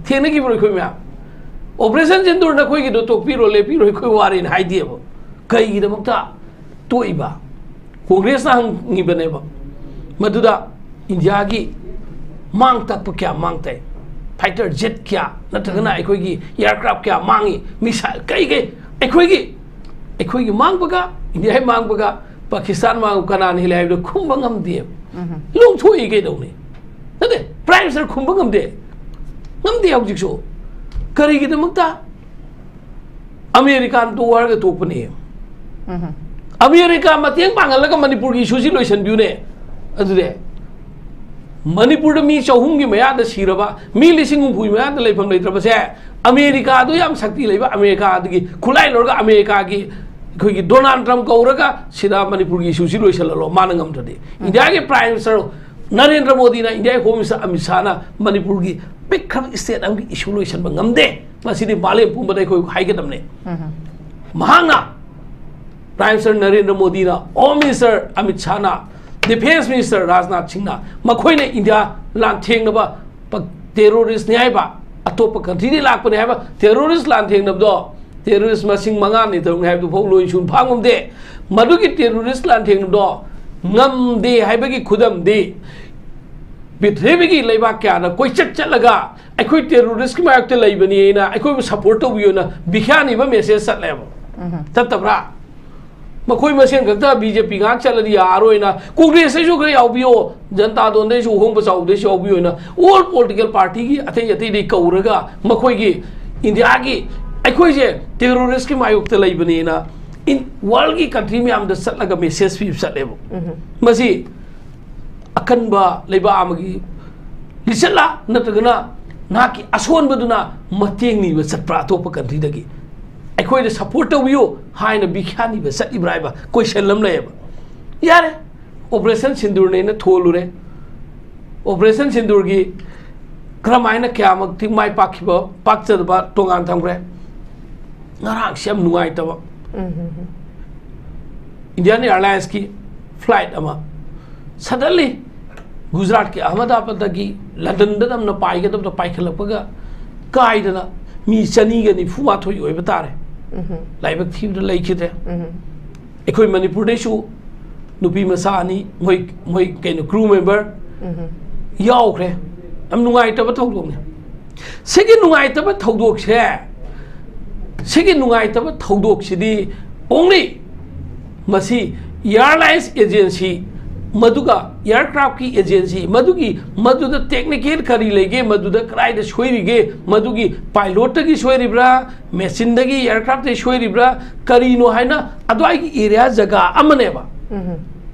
ꯊꯦꯡꯅꯈꯤꯕ꯭ꯔꯣ ꯑꯩꯈꯣꯏ ꯃꯌꯥꯝ? ꯑꯣꯄꯔꯦꯁꯟ ꯁꯤꯟꯗꯨꯔ ꯅꯈꯣꯏꯒꯤꯗꯣ ꯇꯣꯛꯄꯤꯔꯣ, ꯂꯦꯞꯄꯤꯔꯣ, ꯑꯩꯈꯣꯏ ꯋꯥꯔꯦꯅ ꯍꯥꯏꯗꯦꯕ꯫ ꯀꯩꯒꯤꯗꯃꯛꯇ ꯇꯣꯛꯏꯕ? ꯀꯣꯡꯒ꯭ꯔꯦꯁꯅ ꯍꯪꯉꯤꯕꯅꯦꯕ꯫ ꯃꯗꯨꯗ ꯏꯟꯗꯤꯌꯥꯒꯤ ꯃꯥꯡ ꯇꯥꯛꯄ ꯀꯌꯥ ꯃꯥꯡ ꯇꯥꯏ? ꯐꯥꯏꯇꯔ ꯖꯦꯠ ꯀꯌꯥ, ꯅꯠꯇ꯭ꯔꯒꯅ ꯑꯩꯈꯣꯏꯒꯤ ꯑꯦꯌꯥꯔꯀ꯭ꯔꯥꯐ ꯀꯌꯥ ꯃꯥꯡꯉꯤ? ꯃꯤꯁꯥꯏꯜ ꯀꯩ ꯀꯩ? ꯑꯩꯈꯣꯏꯒꯤ, ꯑꯩꯈꯣꯏꯒꯤ ꯃꯥꯡꯕꯒ, ꯏꯟꯗꯤꯌꯥꯒꯤ ꯃꯥꯡꯕꯒ ꯄꯥꯀꯤꯁꯇꯥꯟ ꯃꯥꯡꯕ ꯀꯅꯥꯅ ꯍꯦꯜꯂꯦ ꯍꯥꯏꯕꯗꯣ ꯈꯨꯝꯕ ꯉꯝꯗꯦꯕ꯫ ꯂꯣꯡꯊꯣꯛꯏ ꯀꯩꯗꯧꯅꯤ? ꯅꯠꯇꯦ, ꯄ꯭ꯔꯥꯏꯝ ꯃꯤꯅꯤꯁꯇꯔ ꯈꯨꯝꯕ ꯉꯝꯗꯦ꯫ ꯉꯝꯗꯦ ꯍꯧꯖꯤꯛꯁꯨ꯫ ꯀꯔꯤꯒꯤꯗꯃꯛꯇ? ꯑꯃꯦꯔꯤꯀꯥꯅ ꯇꯣꯛꯑꯣ ꯍꯥꯏꯔꯒ ꯇꯣꯛꯄꯅꯦ꯫ ꯑꯃꯦꯔꯤꯀꯥ ꯃꯇꯦꯡ ꯄꯥꯡꯍꯜꯂꯒ ꯃꯅꯤꯄꯨꯔꯒꯤ ꯏꯁꯨꯁꯤ ꯂꯣꯏꯁꯤꯟꯕꯤꯌꯨꯅꯦ꯫ ꯑꯗꯨꯗꯤ ꯃꯅꯤꯄꯨꯔꯗ ꯃꯤ ꯆꯍꯨꯝꯒꯤ ꯃꯌꯥꯗ ꯁꯤꯔꯕ, ꯃꯤ ꯂꯤꯁꯤꯡ ꯍꯨꯝꯐꯨꯒꯤ ꯃꯌꯥꯗ ꯂꯩꯐꯝ ꯂꯩꯇ꯭ꯔꯕꯁꯦ, ꯑꯃꯦꯔꯤꯀꯥꯗꯨ ꯌꯥꯝ ꯁꯛꯇꯤ ꯂꯩꯕ, ꯑꯃꯦꯔꯤꯀꯥꯗꯒꯤ ꯈꯨꯠꯂꯥꯏ ꯂꯧꯔꯒ ꯑꯃꯦꯔꯤꯀꯥꯒꯤ ꯑꯩꯈꯣꯏꯒꯤ ꯗꯣꯅꯥꯜꯗ ꯇ꯭ꯔꯝꯞ ꯀꯧꯔꯒ ꯁꯤꯗ ꯃꯅꯤꯄꯨꯔꯒꯤ ꯏꯁꯨꯁꯤ ꯂꯣꯏꯁꯤꯜꯍꯜꯂꯣ, ꯃꯥꯅ ꯉꯝꯗ꯭ꯔꯗꯤ꯫ ꯏꯟꯗꯤꯌꯥꯒꯤ ꯄ꯭ꯔꯥꯏꯝ ꯃꯤꯅꯤꯁꯇꯔ ꯅꯔꯦꯟꯗ꯭ꯔ ꯃꯣꯗꯤꯅ, ꯏꯟꯗꯤꯌꯥꯒꯤ ꯍꯣꯝ ꯃꯤꯅꯤꯁꯇꯔ ꯑꯃꯤꯠ ꯁꯥꯍꯅ ꯃꯅꯤꯄꯨꯔꯒꯤ ꯄꯤꯛꯈ꯭ꯔꯕ ꯁ꯭ꯇꯦꯠ ꯑꯃꯒꯤ ꯏꯁꯨ ꯂꯣꯏꯁꯤꯟꯕ ꯉꯝꯗꯦ꯫ ꯃꯁꯤꯗꯤ ꯃꯥꯂꯦꯝ ꯄꯨꯝꯕꯗ ꯑꯩꯈꯣꯏ ꯍꯥꯏꯒꯗꯕꯅꯦ꯫ ꯃꯍꯥꯛꯅ, ꯄ꯭ꯔꯥꯏꯝ ꯃꯤꯅꯤꯁꯇꯔ ꯅꯔꯦꯟꯗ꯭ꯔ ꯃꯣꯗꯤꯅ, ꯍꯣꯝ ꯃꯤꯅꯤꯁꯇꯔ ꯑꯃꯤꯠ ꯁꯥꯍꯅ, ꯗꯤꯐꯦꯟꯁ ꯃꯤꯅꯤꯁꯇꯔ ꯔꯥꯖꯅꯥꯊ ꯁꯤꯡꯅ, ꯃꯈꯣꯏꯅ ꯏꯟꯗꯤꯌꯥ ꯂꯥꯟꯊꯦꯡꯅꯕ ꯄ-, ꯇꯦꯔꯣꯔꯤꯁꯅꯤ ꯍꯥꯏꯕ, ꯑꯇꯣꯞꯄ ꯀꯟꯇ꯭ꯔꯤꯗꯒꯤ ꯂꯥꯛꯄꯅꯤ ꯍꯥꯏꯕ ꯇꯦꯔꯣꯔꯤꯁ ꯂꯥꯟꯊꯦꯡꯅꯕꯗꯣ, ꯇꯦꯔꯣꯔꯤꯁ ꯃꯁꯤꯡ ꯃꯉꯥꯅꯤ ꯇꯔꯨꯛꯅꯤ ꯍꯥꯏꯕꯗꯨ ꯐꯥꯎ ꯂꯣꯏ ꯁꯨꯅ ꯐꯥ ꯉꯝꯗꯦ꯫ ꯃꯗꯨꯒꯤ ꯇꯦꯔꯣꯔꯤꯁ ꯂꯥꯟꯊꯦꯡꯅꯕꯗꯣ ꯉꯝꯗꯦ ꯍꯥꯏꯕꯒꯤ ꯈꯨꯗꯝꯗꯤ, ꯄ꯭ꯔꯤꯊꯤꯕꯤꯒꯤ ꯂꯩꯕꯥꯛ ꯀꯌꯥꯗ ꯀꯣꯏꯆꯠ ꯆꯠꯂꯒ ꯑꯩꯈꯣꯏ ꯇꯦꯔꯣꯔꯤꯁꯀꯤ ꯃꯥꯌꯣꯛꯇ ꯂꯩꯕꯅꯤ ꯍꯥꯏꯅ, ꯑꯩꯈꯣꯏꯕꯨ ꯁꯄꯣꯔꯠ ꯇꯧꯕꯤꯌꯨꯅ ꯕꯤꯈ꯭ꯌꯥꯟ ꯏꯕ ꯃꯦꯁꯦꯖ ꯆꯠꯂꯦꯕ꯫ ꯆꯠꯇꯕ꯭ꯔꯥ? ꯃꯈꯣꯏ ꯃꯁꯦꯟ ꯈꯛꯇ ꯕꯤ ꯖꯦ ꯄꯤ ꯉꯥꯛ ꯆꯠꯂꯗꯤ ꯌꯥꯔꯣꯏꯅ, ꯀꯣꯡꯒ꯭ꯔꯦꯁꯇꯩꯁꯨ ꯈꯔ ꯌꯥꯎꯕꯤꯌꯣ, ꯖꯅꯇꯥ ꯗꯣꯟꯗꯩꯁꯨ, ꯑꯍꯣꯡꯕ ꯆꯥꯎꯗꯩꯁꯨ ꯌꯥꯎꯕꯤꯌꯣꯅ, ꯑꯣꯜ ꯄꯣꯂꯤꯇꯤꯀꯦꯜ ꯄꯥꯔꯇꯤꯒꯤ ꯑꯇꯩ ꯑꯇꯩꯗꯩ ꯀꯧꯔꯒ ꯃꯈꯣꯏꯒꯤ ꯏꯟꯗꯤꯌꯥꯒꯤ, ꯑꯩꯈꯣꯏꯁꯦ ꯇꯦꯔꯣꯔꯤꯁꯀꯤ ꯃꯥꯌꯣꯛꯇ ꯂꯩꯕꯅꯦꯅ ꯏꯟ-, ꯋꯥꯔꯜꯒꯤ ꯀꯟꯇ꯭ꯔꯤ ꯃꯌꯥꯝꯗ ꯆꯠꯂꯒ ꯃꯦꯁꯦꯖ ꯄꯤꯕ ꯆꯠꯂꯦꯕ꯫ ꯃꯁꯤ ꯑꯀꯟꯕ ꯂꯩꯕꯥꯛ ꯑꯃꯒꯤ ꯂꯤꯆꯠꯂꯥ, ꯅꯠꯇ꯭ꯔꯒꯅ ꯅꯍꯥꯛꯀꯤ ꯑꯁꯣꯟꯕꯗꯨꯅ ꯃꯇꯦꯡ ꯅꯤꯕ ꯆꯠꯄ꯭ꯔꯥ ꯑꯇꯣꯞꯄ ꯀꯟꯇ꯭ꯔꯤꯗꯒꯤ? ꯑꯩꯈꯣꯏꯗ ꯁꯞꯄꯣꯔꯠ ꯇꯧꯕꯤꯌꯨ ꯍꯥꯏꯅ ꯕꯤꯈ꯭ꯌꯥ ꯅꯤꯕ ꯆꯠꯂꯤꯕ꯭ꯔꯥ ꯍꯥꯏꯕ ꯀꯣꯏꯁꯟ ꯑꯃ ꯂꯩꯌꯦꯕ꯫ ꯌꯥꯔꯦ, ꯑꯣꯄꯔꯦꯁꯟ ꯁꯤꯟꯗꯨꯔꯅꯦꯅ ꯊꯣꯜꯂꯨꯔꯦ꯫ ꯑꯣꯄꯔꯦꯁꯟ ꯁꯤꯟꯗꯨꯔꯒꯤ ꯀꯔꯝꯍꯥꯏꯅ ꯀꯌꯥꯃꯛꯇꯤ ꯃꯥꯏ ꯄꯥꯛꯈꯤꯕ ꯄꯥꯛꯆꯗꯕ ꯇꯣꯉꯥꯟ ꯊꯝꯈ꯭ꯔꯦ꯫ ꯉꯔꯥꯡꯁꯤ ꯌꯥꯝ ꯅꯨꯡꯉꯥꯏꯇꯕ, ꯏꯟꯗꯤꯌꯥꯟ ꯑꯦꯌꯥꯔꯂꯥꯏꯟꯁꯀꯤ ꯐ꯭ꯂꯥꯏꯠ ꯑꯃ ꯁꯗꯟꯂꯤ ꯒꯨꯖꯔꯥꯠꯀꯤ ꯑꯍꯃꯗꯥꯕꯥꯗꯇꯒꯤ ꯂꯟꯗꯟꯗ ꯅꯝꯅ ꯄꯥꯏꯒꯗꯕꯗ ꯄꯥꯏꯈꯠꯂꯛꯄꯒ ꯀꯥꯏꯗꯅ ꯃꯤ ꯆꯅꯤꯒ ꯅꯤꯐꯨ ꯃꯥꯊꯣꯏ ꯑꯣꯏꯕ ꯇꯥꯔꯦ꯫ ꯂꯥꯏꯕꯛ ꯊꯤꯕꯗ ꯂꯩꯈꯤꯗ꯭ꯔꯦ꯫ ꯑꯩꯈꯣꯏ ꯃꯅꯤꯄꯨꯔꯗꯩꯁꯨ ꯅꯨꯄꯤ ꯃꯆꯥ ꯑꯅꯤ, ꯃꯣꯏ ꯃꯣꯏ ꯀꯩꯅꯣ, ꯀ꯭ꯔꯨ ꯃꯦꯝꯕꯔ ꯌꯥꯎꯈ꯭ꯔꯦ꯫ ꯌꯥꯝ ꯅꯨꯡꯉꯥꯏꯇꯕ ꯊꯧꯗꯣꯛꯅꯤ꯫ ꯁꯤꯒꯤ ꯅꯨꯡꯉꯥꯏꯇꯕ ꯊꯧꯗꯣꯛꯁꯦ, ꯁꯤꯒꯤ ꯅꯨꯡꯉꯥꯏꯇꯕ ꯊꯧꯗꯣꯛꯁꯤꯗꯤ only ꯃꯁꯤ ꯑꯦꯌꯥꯔꯂꯥꯏꯟꯁ ꯑꯦꯖꯦꯟꯁꯤ, ꯃꯗꯨꯒ ꯑꯦꯌꯥꯔꯀ꯭ꯔꯥꯐꯀꯤ ꯑꯦꯖꯦꯟꯁꯤ, ꯃꯗꯨꯒꯤ ꯃꯗꯨꯗ ꯇꯦꯛꯅꯤꯀꯦꯜ ꯀꯔꯤ ꯂꯩꯒꯦ, ꯃꯗꯨꯗ ꯀꯗꯥꯏꯗ ꯁꯣꯏꯔꯤꯒꯦ, ꯃꯗꯨꯒꯤ ꯄꯥꯏꯂꯣꯠꯇꯒꯤ ꯁꯣꯏꯔꯤꯕ꯭ꯔꯥ, ꯃꯦꯆꯤꯟꯗꯒꯤ, ꯑꯦꯌꯥꯔꯀ꯭ꯔꯥꯐꯇꯒꯤ ꯁꯣꯏꯔꯤꯕ꯭ꯔꯥ, ꯀꯔꯤꯅꯣ ꯍꯥꯏꯅ ꯑꯗꯨꯋꯥꯏꯒꯤ ꯑꯦꯔꯤꯌꯥ ꯖꯒꯥ ꯑꯃꯅꯦꯕ꯫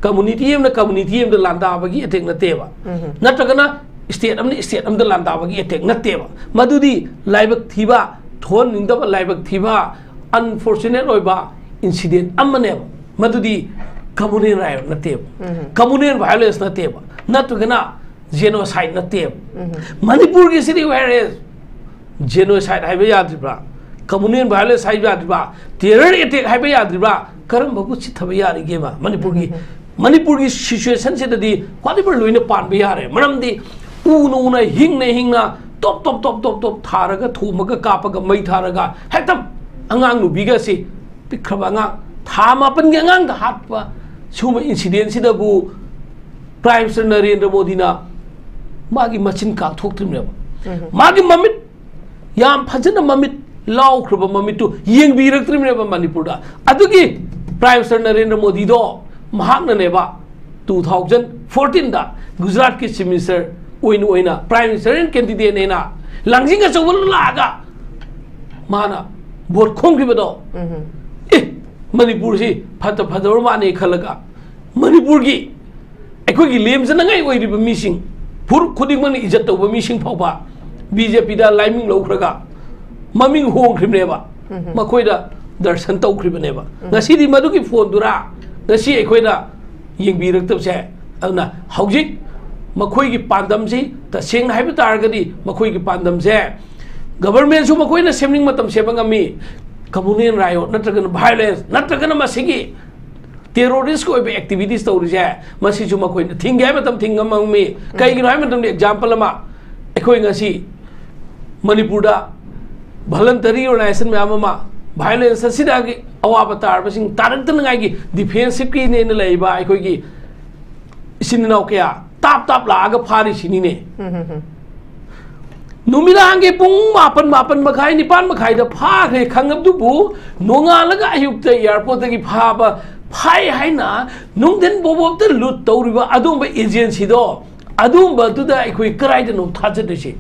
ꯀꯝꯃꯨꯅꯤꯇꯤ ꯑꯃꯅ ꯀꯝꯃꯨꯅꯤꯇꯤ ꯑꯃꯗ ꯂꯥꯟꯗꯥꯕꯒꯤ ꯑꯦꯇꯦꯛ ꯅꯠꯇꯦꯕ, ꯅꯠꯇ꯭ꯔꯒꯅ ꯁ꯭ꯇꯦꯠ ꯑꯃꯅ ꯁ꯭ꯇꯦꯠ ꯑꯃꯗ ꯂꯥꯟꯗꯥꯕꯒꯤ ꯑꯦꯇꯦꯛ ꯅꯠꯇꯦꯕ꯫ ꯃꯗꯨꯗꯤ ꯂꯥꯏꯕꯛ ꯊꯤꯕ, ꯊꯣꯛꯍꯟꯅꯤꯡꯗꯕ ꯂꯥꯏꯕꯛ ꯊꯤꯕ, ꯑꯟꯐꯣꯔꯆꯨꯅꯦꯠ ꯑꯣꯏꯕ ꯏꯟꯁꯤꯗꯦꯟ ꯑꯃꯅꯦꯕ꯫ ꯃꯗꯨꯗꯤ ꯀꯝꯃꯨꯅꯦꯜ ꯔꯥꯏꯠ ꯅꯠꯇꯦꯕ, ꯀꯝꯃꯨꯅꯦꯜ ꯚꯥꯏꯑꯣꯂꯦꯟꯁ ꯅꯠꯇꯦꯕ, ꯅꯠꯇ꯭ꯔꯒꯅ ꯖꯦꯅꯣꯁꯥꯏꯠ ꯅꯠꯇꯦꯕ꯫ ꯃꯅꯤꯄꯨꯔꯒꯤꯁꯤꯗꯤ ꯋꯦꯔ ꯏꯁ ꯖꯦꯅꯣꯁꯥꯏꯠ ꯍꯥꯏꯕ ꯌꯥꯗ꯭ꯔꯤꯕ꯭ꯔꯥ? ꯀꯝꯃꯨꯅꯦꯜ ꯚꯥꯏꯑꯣꯂꯦꯟꯁ ꯍꯥꯏꯕ ꯌꯥꯗ꯭ꯔꯤꯕ꯭ꯔꯥ? ꯇꯦꯔꯔ ꯑꯦꯇꯦꯛ ꯍꯥꯏꯕ ꯌꯥꯗ꯭ꯔꯤꯕ꯭ꯔꯥ? ꯀꯔꯝꯕꯕꯨ ꯆꯤꯠꯊꯕ ꯌꯥꯔꯤꯒꯦꯕ? ꯃꯅꯤꯄꯨꯔꯒꯤ, ꯃꯅꯤꯄꯨꯔꯒꯤ ꯁꯤꯆꯨꯋꯦꯁꯟꯁꯤꯗꯗꯤ whatever ꯂꯣꯏꯅ ꯄꯥꯟꯕ ꯌꯥꯔꯦ꯫ ꯃꯔꯝꯗꯤ ꯎꯅ ꯎꯅ, ꯍꯤꯡꯅ ꯍꯤꯡꯅ, ꯇꯣꯞ ꯇꯣꯞ ꯇꯣꯞ ꯇꯣꯞ ꯇꯣꯞ ꯊꯥꯔꯒ, ꯊꯣꯝꯃꯒ, ꯀꯥꯞꯄꯒ, ꯃꯩ ꯊꯥꯔꯒ, ꯍꯦꯛꯇ ꯑꯉꯥꯡ ꯅꯨꯕꯤꯒꯁꯤ, ꯄꯤꯛꯈ꯭ꯔꯕ ꯑꯉꯥꯡ, ꯊꯥ ꯃꯥꯄꯟꯒꯤ ꯑꯉꯥꯡꯒ ꯍꯥꯠꯄ ꯁꯤꯒꯨꯝꯕ ꯏꯟꯁꯤꯗꯦꯟꯁꯤꯗꯕꯨ ꯄ꯭ꯔꯥꯏꯝ ꯃꯤꯅꯤꯁꯇꯔ ꯅꯔꯦꯟꯗ꯭ꯔ ꯃꯣꯗꯤꯅ ꯃꯥꯒꯤ ꯃꯆꯤꯟ ꯀꯥꯊꯣꯛꯇ꯭ꯔꯤꯕꯅꯦꯕ꯫ ꯃꯥꯒꯤ ꯃꯃꯤꯠ, ꯌꯥꯝ ꯐꯖꯅ ꯃꯃꯤꯠ ꯂꯥꯎꯈ꯭ꯔꯕ ꯃꯃꯤꯠꯇꯨ ꯌꯦꯡꯕꯤꯔꯛꯇ꯭ꯔꯤꯕꯅꯦꯕ ꯃꯅꯤꯄꯨꯔꯗ꯫ ꯑꯗꯨꯒꯤ ꯄ꯭ꯔꯥꯏꯝ ꯃꯤꯅꯤꯁꯇꯔ ꯅꯔꯦꯟꯗ꯭ꯔ ꯃꯣꯗꯤꯗꯣ ꯃꯍꯥꯛꯅꯅꯦꯕ two thousand fourteenꯗ ꯒꯨꯖꯔꯥꯠꯀꯤ ꯆꯤꯐ ꯃꯤꯅꯤꯁꯇꯔ ꯑꯣꯏꯅ ꯑꯣꯏꯅ, ꯄ꯭ꯔꯥꯏꯝ ꯃꯤꯅꯤꯁꯇꯔ ꯀꯦꯟꯗꯤꯗꯦꯠꯅꯦꯅ ꯂꯥꯡꯖꯤꯡ ꯑꯆꯧꯕ ꯂꯥꯛꯑꯒ ꯃꯥꯅ ꯚꯣꯠ ꯈꯣꯝꯈꯤꯕꯗꯣ, ꯑꯦ, ꯃꯅꯤꯄꯨꯔꯁꯤ ꯐꯠꯇ ꯐꯠꯇꯕ ꯃꯥꯟꯅꯦ ꯈꯜꯂꯒ, ꯃꯅꯤꯄꯨꯔꯒꯤ ꯑꯩꯈꯣꯏꯒꯤ ꯂꯦꯝꯖꯅꯉꯥꯏ ꯑꯣꯏꯔꯤꯕ ꯃꯤꯁꯤꯡ, ꯐꯨꯔꯨꯞ ꯈꯨꯗꯤꯡꯃꯛꯅ ꯏꯖꯠ ꯇꯧꯕ ꯃꯤꯁꯤꯡ ꯐꯥꯎꯕ ꯕꯤ ꯖꯦ ꯄꯤꯗ ꯂꯥꯏꯃꯤꯡ ꯂꯧꯈ꯭ꯔꯒ ꯃꯃꯤꯡ ꯍꯣꯡꯈ꯭ꯔꯤꯕꯅꯦꯕ꯫ ꯃꯈꯣꯏꯗ ꯗꯔꯁꯟ ꯇꯧꯈ꯭ꯔꯤꯕꯅꯦꯕ꯫ ꯉꯁꯤꯗꯤ ꯃꯗꯨꯒꯤ ꯐꯣꯟꯗꯨꯔꯥ ꯉꯁꯤ ꯑꯩꯈꯣꯏꯅ ꯌꯦꯡꯕꯤꯔꯛꯇꯕꯁꯦ? ꯑꯗꯨꯅ ꯍꯧꯖꯤꯛ ꯃꯈꯣꯏꯒꯤ ꯄꯥꯟꯗꯝꯁꯤ, ꯇꯁꯦꯡꯅ ꯍꯥꯏꯕ ꯇꯥꯔꯒꯗꯤ, ꯃꯈꯣꯏꯒꯤ ꯄꯥꯟꯗꯝꯁꯦ, ꯒꯕꯔꯃꯦꯟꯁꯨ ꯃꯈꯣꯏꯅ ꯁꯦꯝꯅꯤꯡ ꯃꯇꯝ ꯁꯦꯝꯕ ꯉꯝꯃꯤ꯫ ꯀꯝꯃꯨꯅꯦꯜ ꯔꯥꯏꯑꯣꯠ ꯅꯠꯇ꯭ꯔꯒꯅ ꯚꯥꯏꯑꯣꯂꯦꯟꯁ ꯅꯠꯇ꯭ꯔꯒꯅ ꯃꯁꯤꯒꯤ ꯇꯦꯔꯣꯔꯤꯁꯀꯤ ꯑꯣꯏꯕ ꯑꯦꯛꯇꯤꯚꯤꯇꯤꯁ ꯇꯧꯔꯤꯁꯦ, ꯃꯁꯤꯁꯨ ꯃꯈꯣꯏꯅ ꯊꯤꯡꯒꯦ ꯍꯥꯏꯕ ꯃꯇꯝ ꯊꯤꯡꯕ ꯉꯝꯃꯤ꯫ ꯀꯩꯒꯤꯅꯣ ꯍꯥꯏꯕ ꯃꯇꯝꯗ, ꯑꯦꯛꯖꯥꯝꯄꯜ ꯑꯃ, ꯑꯩꯈꯣꯏ ꯉꯁꯤ ꯃꯅꯤꯄꯨꯔꯗ ꯚꯣꯂꯟꯇꯔꯤ ꯑꯣꯔꯒꯅꯥꯏꯖꯦꯁꯟ ꯃꯌꯥꯝ ꯑꯃ ꯚꯥꯏꯑꯣꯂꯦꯟꯁ ꯑꯁꯤꯗꯒꯤ ꯑꯋꯥꯕ ꯇꯥꯔꯕꯁꯤꯡ ꯇꯥꯔꯛꯇꯅꯉꯥꯏꯒꯤ ꯗꯤꯐꯦꯟꯁꯤꯞꯀꯤꯅꯦꯅ ꯂꯩꯔꯤꯕ ꯑꯩꯈꯣꯏꯒꯤ ꯏꯆꯤꯟ ꯏꯅꯥꯎ ꯀꯌꯥ ꯇꯥꯞ ꯇꯥꯞ ꯂꯥꯛꯑꯒ ꯐꯥꯔꯤꯁꯤꯅꯤꯅꯦ꯫ ꯅꯨꯃꯤꯗꯥꯡꯒꯤ ꯄꯨꯡ ꯃꯥꯄꯟ, ꯃꯥꯄꯟ ꯃꯈꯥꯏ, ꯅꯤꯄꯥꯟ ꯃꯈꯥꯏꯗ ꯐꯥꯈ꯭ꯔꯦ ꯈꯪꯉꯕꯗꯨꯕꯨ, ꯅꯣꯡꯉꯥꯜꯂꯒ ꯑꯌꯨꯛꯇ ꯑꯦꯌꯥꯔꯄꯣꯔꯠꯇꯒꯤ ꯐꯥꯕ, ꯐꯥꯏ ꯍꯥꯏꯅ ꯅꯨꯡꯊꯤꯟ ꯕꯣꯕꯣꯞꯇ ꯂꯨꯠ ꯇꯧꯔꯤꯕ ꯑꯗꯨꯒꯨꯝꯕ ꯑꯦꯖꯦꯟꯁꯤꯗꯣ, ꯑꯗꯨꯒꯨꯝꯕꯗꯨꯗ ꯑꯩꯈꯣꯏ ꯀꯗꯥꯏꯗꯅꯣ ꯊꯥꯖꯗꯣꯏꯁꯤ?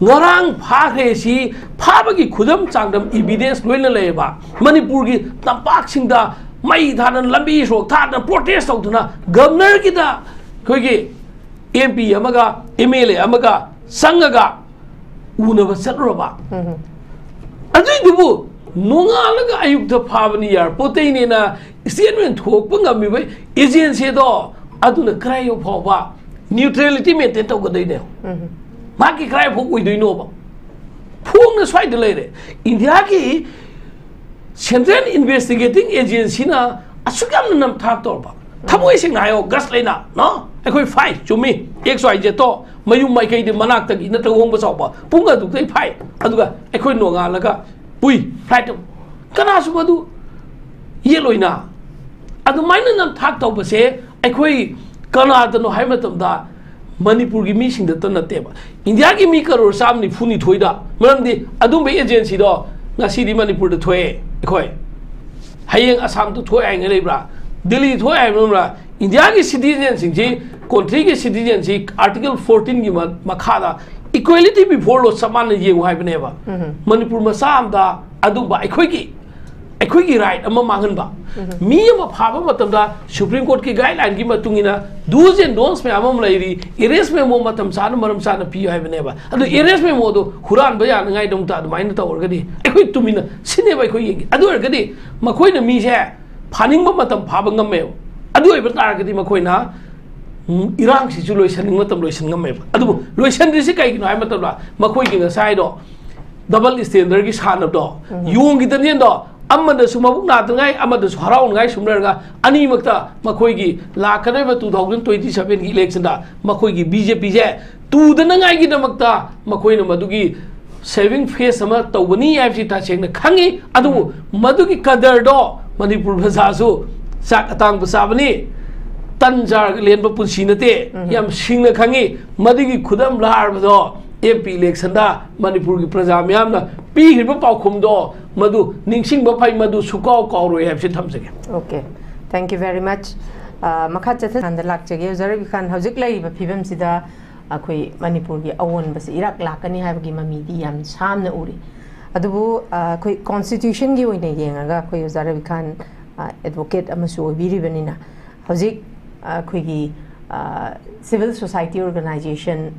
ꯉꯔꯥꯡ ꯐꯥꯈ꯭ꯔꯦ ꯁꯤ ꯐꯥꯕꯒꯤ ꯈꯨꯗꯝ ꯆꯥꯡꯗꯝ ꯏꯕꯤꯗꯦꯟꯁ ꯂꯣꯏꯅ ꯂꯩꯌꯦꯕ꯫ ꯃꯅꯤꯄꯨꯔꯒꯤ ꯇꯝꯄꯥꯛꯁꯤꯡꯗ ꯃꯩ ꯊꯥꯗꯅ, ꯂꯝꯕꯤ ꯁꯣꯔꯣꯛ ꯊꯥꯗꯅ, ꯄ꯭ꯔꯣꯇꯦꯁ ꯇꯧꯗꯅ, ꯒꯕꯔꯅꯔꯒꯤꯗ ꯑꯩꯈꯣꯏꯒꯤ ꯑꯦꯝ ꯄꯤ ꯑꯃꯒ ꯑꯦꯝ ꯑꯦꯜ ꯑꯦ ꯑꯃꯒ ꯆꯪꯉꯒ ꯎꯅꯕ ꯆꯠꯂꯨꯔꯕ꯫ ꯑꯗꯨꯏꯗꯨꯕꯨ ꯅꯣꯡꯉꯥꯜꯂꯒ ꯑꯌꯨꯛꯇ ꯐꯥꯕꯅꯤ, ꯑꯦꯌꯥꯔꯄꯣꯔꯠꯇꯩꯅꯦꯅ ꯁ꯭ꯇꯦꯠꯃꯦꯟ ꯊꯣꯛꯄ ꯉꯝꯃꯤꯕ ꯑꯦꯖꯦꯟꯁꯤꯗꯣ, ꯑꯗꯨꯅ ꯀꯗꯥꯏ ꯐꯥꯎꯕ ꯅ꯭ꯌꯨꯇ꯭ꯔꯦꯂꯤꯇꯤ ꯃꯦꯟꯇꯦꯟ ꯇꯧꯒꯗꯣꯏꯅꯣ? ꯃꯥꯒꯤ ꯀꯗꯥꯏ ꯐꯥꯎ ꯑꯣꯏꯗꯣꯏꯅꯣꯕ? ꯐꯣꯡꯅ ꯁ꯭ꯋꯥꯏꯗ ꯂꯩꯔꯦ꯫ ꯏꯟꯗꯤꯌꯥꯒꯤ ꯁꯦꯟꯇ꯭ꯔꯦꯜ ꯏꯟꯚꯦꯁꯇꯤꯒꯦꯇꯤꯡ ꯑꯦꯖꯦꯟꯁꯤꯅ ꯑꯁꯨꯛ ꯌꯥꯝꯅ ꯅꯝꯊꯥꯛ ꯇꯧꯔꯕ, ꯊꯃꯣꯏ ꯁꯦꯡꯅ ꯍꯥꯏꯌꯣ, ꯒꯁ ꯂꯩꯅ, ꯅꯣ? ꯑꯩꯈꯣꯏ ꯐꯥꯏ, ꯆꯨꯝꯃꯤ, ꯑꯦꯛꯁ ꯋꯥꯏ ꯖꯦꯠꯇꯣ ꯃꯌꯨꯝ ꯃꯥꯏꯀꯩꯗꯤ ꯃꯅꯥꯛꯇꯒꯤ ꯅꯠꯇ꯭ꯔꯒ ꯋꯥꯡꯕ ꯆꯥꯎꯕ ꯄꯨꯡ ꯑꯗꯨꯗꯩ ꯐꯥꯏ, ꯑꯗꯨꯒ ꯑꯩꯈꯣꯏ ꯅꯣꯡꯉꯥꯜꯂꯒ ꯄꯨꯏ ꯐ꯭ꯂꯥꯏꯠꯇꯨ꯫ ꯀꯅꯥꯁꯨ ꯃꯗꯨ ꯌꯦꯠꯂꯣꯏꯅ꯫ ꯑꯗꯨꯃꯥꯏꯅ ꯅꯝꯊꯥꯛ ꯇꯧꯕꯁꯦ ꯑꯩꯈꯣꯏ ꯀꯅꯥꯗꯅꯣ ꯍꯥꯏꯕ ꯃꯇꯝꯗ ꯃꯅꯤꯄꯨꯔꯒꯤ ꯃꯤꯁꯤꯡꯗꯇ ꯅꯠꯇꯦꯕ, ꯏꯟꯗꯤꯌꯥꯒꯤ ꯃꯤ ꯀꯔꯣꯔ ꯆꯥꯝ ꯅꯤꯐꯨ ꯅꯤꯊꯣꯏꯗ꯫ ꯃꯔꯝꯗꯤ ꯑꯗꯨꯝꯕ ꯑꯦꯖꯦꯟꯁꯤꯗꯣ ꯉꯁꯤꯗꯤ ꯃꯅꯤꯄꯨꯔꯗ ꯊꯣꯛꯑꯦ ꯑꯩꯈꯣꯏ, ꯍꯌꯦꯡ ꯑꯁꯥꯝꯗ ꯊꯣꯛꯑꯦ ꯍꯥꯏꯅ ꯂꯩꯕ꯭ꯔꯥ, ꯗꯤꯜꯂꯤ ꯊꯣꯛꯑꯦ ꯍꯥꯏꯕ ꯂꯩꯕ꯭ꯔꯥ? ꯏꯟꯗꯤꯌꯥꯒꯤ ꯁꯤꯇꯤꯖꯦꯟꯁꯤꯡꯁꯤ, ꯀꯣꯟꯇ꯭ꯔꯤꯒꯤ ꯁꯤꯇꯤꯖꯦꯟꯁꯤ ꯑꯥꯔꯇꯤꯀꯜ ꯐꯣꯔꯇꯤꯟꯒꯤ ꯃ-, ꯃꯈꯥꯗ equality before law ꯆꯞ ꯃꯥꯟꯅ ꯌꯦꯡꯉꯨ ꯍꯥꯏꯕꯅꯦꯕ꯫ ꯃꯅꯤꯄꯨꯔ ꯃꯆꯥ ꯑꯃꯗ ꯑꯗꯨꯝꯕ ꯑꯩꯈꯣꯏꯒꯤ ꯑꯩꯈꯣꯏꯒꯤ ꯔꯥꯏꯠ ꯑꯃ ꯃꯥꯡꯍꯟꯕ꯫ ꯃꯤ ꯑꯃ ꯐꯥꯕ ꯃꯇꯝꯗ ꯁꯨꯄ꯭ꯔꯤꯝ ꯀꯣꯔꯠꯀꯤ ꯒꯥꯏꯗꯂꯥꯏꯟꯒꯤ ꯃꯇꯨꯡ ꯏꯟꯅ ꯗꯨꯁ ꯑꯦꯟ ꯗꯣꯟꯁ ꯃꯌꯥꯝ ꯑꯃ ꯂꯩꯔꯤ꯫ ꯑꯦꯔꯦꯁ ꯃꯦꯃꯣ ꯃꯇꯝ ꯆꯥꯅ, ꯃꯔꯝ ꯆꯥꯅ ꯄꯤꯌꯨ ꯍꯥꯏꯕꯅꯦꯕ꯫ ꯑꯗꯨ ꯑꯦꯔꯦꯁ ꯃꯦꯃꯣꯗꯣ ꯍꯨꯔꯥꯟꯕ ꯌꯥꯅꯉꯥꯏꯗꯃꯛꯇ ꯑꯗꯨꯃꯥꯏꯅ ꯇꯧꯔꯒꯗꯤ ꯑꯩꯈꯣꯏ ꯇꯨꯃꯤꯟꯅ ꯁꯤꯅꯦꯕ ꯑꯩꯈꯣꯏ ꯌꯦꯡꯒꯦ꯫ ꯑꯗꯨ ꯑꯣꯏꯔꯒꯗꯤ ꯃꯈꯣꯏꯅ ꯃꯤꯁꯦ ꯐꯥꯅꯤꯡꯕ ꯃꯇꯝ ꯐꯥꯕ ꯉꯝꯃꯦꯕ꯫ ꯑꯗꯨ ꯑꯣꯏꯕ ꯇꯥꯔꯒꯗꯤ ꯃꯈꯣꯏꯅ, ꯎꯝ, ꯏꯔꯥꯡꯁꯤꯁꯨ ꯂꯣꯏꯁꯟꯅꯤꯡꯕ ꯃꯇꯝ ꯂꯣꯏꯁꯟ ꯉꯝꯃꯦꯕ꯫ ꯑꯗꯨꯕꯨ ꯂꯣꯏꯁꯟꯗ꯭ꯔꯤꯁꯤ ꯀꯩꯒꯤꯅꯣ ꯍꯥꯏꯕ ꯃꯇꯝꯗ ꯃꯈꯣꯏꯒꯤ ꯉꯁꯥꯏꯗꯣ ꯗꯕꯜ ꯁ꯭ꯇꯦꯟꯗꯔꯒꯤ ꯁꯥꯟꯅꯕꯗꯣ, ꯌꯣꯡꯒꯤ ꯗꯅꯤꯌꯟꯗꯣ, ꯑꯃꯗꯁꯨ ꯃꯕꯨꯛ ꯅꯥꯗꯅꯉꯥꯏ, ꯑꯃꯗꯁꯨ ꯍꯔꯥꯎꯅꯉꯥꯏ ꯁꯨꯝ ꯂꯩꯔꯒ, ꯑꯅꯤꯃꯛꯇ ꯃꯈꯣꯏꯒꯤ ꯂꯥꯛꯀꯗꯧꯔꯤꯕ ꯇꯨ ꯊꯥꯎꯖꯟ ꯇ꯭ꯋꯦꯟꯇꯤ ꯁꯚꯦꯟꯒꯤ ꯏꯂꯦꯛꯁꯟꯗ ꯃꯈꯣꯏꯒꯤ ꯕꯤ ꯖꯦ ꯄꯤꯁꯦ ꯇꯨꯗꯅꯉꯥꯏꯒꯤꯗꯃꯛꯇ ꯃꯈꯣꯏꯅ ꯃꯗꯨꯒꯤ ꯁꯦꯚꯤꯡ ꯐꯦꯁ ꯑꯃ ꯇꯧꯒꯅꯤ ꯍꯥꯏꯕꯁꯤ ꯇꯁꯦꯡꯅ ꯈꯪꯉꯤ꯫ ꯑꯗꯨꯕꯨ ꯃꯗꯨꯒꯤ ꯀꯗꯔꯗꯣ ꯃꯅꯤꯄꯨꯔ ꯄ꯭ꯔꯖꯥꯁꯨ ꯆꯥꯛ ꯑꯇꯥꯡꯕ ꯆꯥꯕꯅꯤ, ꯇꯟ ꯆꯥꯔꯒ ꯂꯦꯟꯕ ꯄꯨꯟꯁꯤ ꯅꯠꯇꯦ, ꯌꯥꯝ ꯁꯤꯡꯅ ꯈꯪꯉꯤ꯫ ꯃꯗꯨꯒꯤ ꯈꯨꯗꯝ ꯂꯥꯔꯕꯗꯣ ꯑꯦꯝ ꯄꯤ ꯏꯂꯦꯛꯁꯟꯗ ꯃꯅꯤꯄꯨꯔꯒꯤ ꯄ꯭ꯔꯖꯥ ꯃꯤꯌꯥꯝꯅ ꯄꯤꯈ꯭ꯔꯤꯕ ꯄꯥꯎꯈꯨꯝꯗꯣ ꯃꯗꯨ ꯅꯤꯡꯁꯤꯡꯕ ꯐꯩ, ꯃꯗꯨ ꯁꯨꯀꯥꯎ ꯀꯥꯎꯔꯣꯏ ꯍꯥꯏꯕꯁꯤ ꯊꯝꯖꯒꯦ꯫ Okay, thank you very much. ꯑ, ꯃꯈꯥ ꯆꯠꯊ-, ꯂꯥꯛꯆꯒꯦ ꯑꯣꯖꯥ ꯔꯕꯤꯈꯥꯟ, ꯍꯧꯖꯤꯛ ꯂꯩꯔꯤꯕ ꯐꯤꯕꯝꯁꯤꯗ ꯑꯩꯈꯣꯏ ꯃꯅꯤꯄꯨꯔꯒꯤ ꯑꯑꯣꯟꯕꯁꯤ ꯏꯔꯥꯛ ꯂꯥꯛꯀꯅꯤ ꯍꯥꯏꯕꯒꯤ ꯃꯃꯤꯗꯤ ꯌꯥꯝ ꯁꯥꯝꯅ ꯎꯔꯤ꯫ ꯑꯗꯨꯕꯨ, ꯑ, ꯑꯩꯈꯣꯏ ꯀꯣꯟꯁꯇꯤꯇ꯭ꯌꯨꯁꯟꯒꯤ ꯑꯣꯏꯅ ꯌꯦꯡꯉꯒ ꯑꯩꯈꯣꯏ ꯑꯣꯖꯥ ꯔꯕꯤꯈꯥꯟ, ꯑ, ꯑꯦꯗꯚꯣꯀꯦꯠ ꯑꯃꯁꯨ ꯑꯣꯏꯕꯤꯔꯤꯕꯅꯤꯅ, ꯍꯧꯖꯤꯛ, ꯑ, ꯑꯩꯈꯣꯏꯒꯤ, ꯑ, ꯁꯤꯚꯤꯜ ꯁꯣꯁꯥꯏꯇꯤ ꯑꯣꯔꯒꯅꯥꯏꯖꯦꯁꯟ,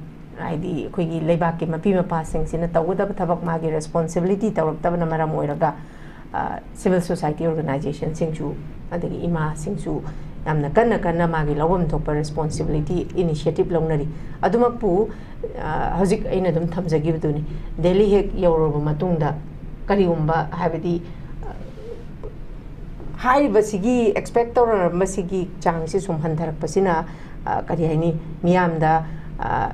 ꯍꯥꯏꯗꯤ ꯑꯩꯈꯣꯏꯒꯤ ꯂꯩꯕꯥꯛꯀꯤ ꯃꯄꯤ ꯃꯄꯥꯁꯤꯡꯁꯤꯅ ꯇꯧꯒꯗꯕ ꯊꯕꯛ ꯃꯥꯒꯤ ꯔꯦꯁꯄꯣꯟꯁꯤꯕꯤꯂꯤꯇꯤ ꯇꯧꯔꯛꯇꯕꯅ ꯃꯔꯝ ꯑꯣꯏꯔꯒ, ꯑ, ꯁꯤꯚꯤꯜ ꯁꯣꯁꯥꯏꯇꯤ ꯑꯣꯔꯒꯅꯥꯏꯖꯦꯁꯟꯁꯤꯡꯁꯨ, ꯑꯗꯒꯤ ꯏꯃꯥꯁꯤꯡꯁꯨ ꯌꯥꯝꯅ ꯀꯟꯅ ꯀꯟꯅ ꯃꯥꯒꯤ ꯂꯧꯐꯝ ꯊꯣꯛꯄ ꯔꯦꯁꯄꯣꯟꯁꯤꯕꯤꯂꯤꯇꯤ, ꯏꯅꯤꯁꯤꯌꯦꯇꯤꯞ ꯂꯧꯅꯔꯤ꯫ ꯑꯗꯨꯃꯛꯄꯨ, ꯑ, ꯍꯧꯖꯤꯛ ꯑꯩꯅ ꯑꯗꯨꯝ ꯊꯝꯖꯈꯤꯕꯗꯨꯅꯤ, ꯗꯦꯜꯂꯤ ꯍꯦꯛ ꯌꯧꯔꯕ ꯃꯇꯨꯡꯗ ꯀꯔꯤꯒꯨꯝꯕ, ꯍꯥꯏꯕꯗꯤ, ꯑ, ꯍꯥꯏꯔꯤꯕꯁꯤꯒꯤ, ꯑꯦꯛꯁꯄꯦꯛ ꯇꯧꯔꯝꯕꯁꯤꯒꯤ ꯆꯥꯡꯁꯤ ꯁꯨꯝ ꯍꯟꯊꯔꯛꯄꯁꯤꯅ, ꯑ, ꯀꯔꯤ ꯍꯥꯏꯅꯤ, ꯃꯤꯌꯥꯝꯗ, ꯑ,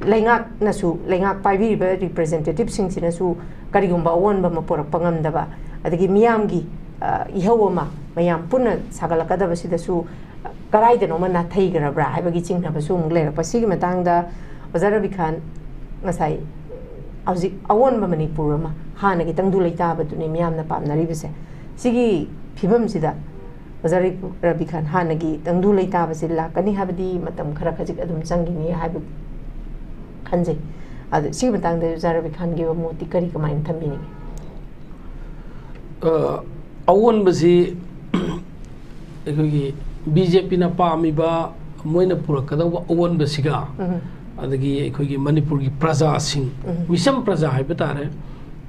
ꯂꯩꯉꯥꯛꯅꯁꯨ, ꯂꯩꯉꯥꯛ ꯄꯥꯏꯕꯤꯔꯤꯕ ꯔꯤꯄ꯭ꯔꯖꯦꯟꯇꯦꯇꯤꯞꯁꯤꯡꯁꯤꯅꯁꯨ ꯀꯔꯤꯒꯨꯝꯕ ꯑꯑꯣꯟꯕ ꯑꯃ ꯄꯨꯔꯛꯄ ꯉꯝꯗꯕ, ꯑꯗꯒꯤ ꯃꯤꯌꯥꯝꯒꯤ, ꯑ, ꯏꯍꯧ ꯑꯃ ꯃꯌꯥꯝ ꯄꯨꯟꯅ ꯁꯥꯒꯠꯂꯛꯀꯗꯕꯁꯤꯗꯁꯨ ꯀꯗꯥꯏꯗꯅꯣꯃ ꯅꯥꯊꯩꯈ꯭ꯔꯕ꯭ꯔꯥ ꯍꯥꯏꯕꯒꯤ ꯆꯤꯡꯅꯕꯁꯨ ꯑꯃꯨꯛ ꯂꯩꯔꯛꯄ꯫ ꯁꯤꯒꯤ ꯃꯇꯥꯡꯗ ꯑꯣꯖꯥ ꯔꯕꯤꯈꯥꯟ, ꯉꯁꯥꯏ ꯍꯧꯖꯤꯛ ꯑꯑꯣꯟꯕ ꯃꯅꯤꯄꯨꯔ ꯑꯃ, ꯍꯥꯟꯅꯒꯤ ꯇꯪꯗꯨ ꯂꯩꯇꯥꯕꯗꯨꯅꯤ ꯃꯤꯌꯥꯝꯅ ꯄꯥꯝꯅꯔꯤꯕꯁꯦ꯫ ꯁꯤꯒꯤ ꯐꯤꯕꯝꯁꯤꯗ ꯑꯣꯖꯥ ꯔꯕꯤꯈꯥꯟ, ꯍꯥꯟꯅꯒꯤ ꯇꯪꯗꯨ ꯂꯩꯇꯥꯕꯁꯤ ꯂꯥꯛꯀꯅꯤ ꯍꯥꯏꯕꯗꯤ ꯃꯇꯝ ꯈꯔ ꯈꯖꯤꯛ ꯑꯗꯨꯝ ꯆꯪꯈꯤꯅꯤ ꯍꯥꯏꯕ ꯈꯟꯖꯩ꯫ ꯑꯗꯨ ꯁꯤꯒꯤ ꯃꯇꯥꯡꯗ ꯑꯣꯖꯥ ꯔꯕꯤꯈꯥꯟꯒꯤ ꯑꯣꯏꯕ ꯃꯣꯠꯇꯤ ꯀꯔꯤ, ꯀꯃꯥꯏꯅ ꯊꯝꯕꯤꯅꯤꯡꯉꯤ? ꯑ, ꯑꯑꯣꯟꯕꯁꯤ ꯑꯩꯈꯣꯏꯒꯤ ꯕꯤ ꯖꯦ ꯄꯤꯅ ꯄꯥꯝꯃꯤꯕ, ꯃꯣꯏꯅ ꯄꯨꯔꯛꯀꯗꯧꯕ ꯑꯑꯣꯟꯕꯁꯤꯒ, ꯑꯗꯒꯤ ꯑꯩꯈꯣꯏꯒꯤ ꯃꯅꯤꯄꯨꯔꯒꯤ ꯄ꯭ꯔꯖꯥꯁꯤꯡ, ꯃꯤꯆꯝ ꯄ꯭ꯔꯖꯥ ꯍꯥꯏꯕ ꯇꯥꯔꯦ,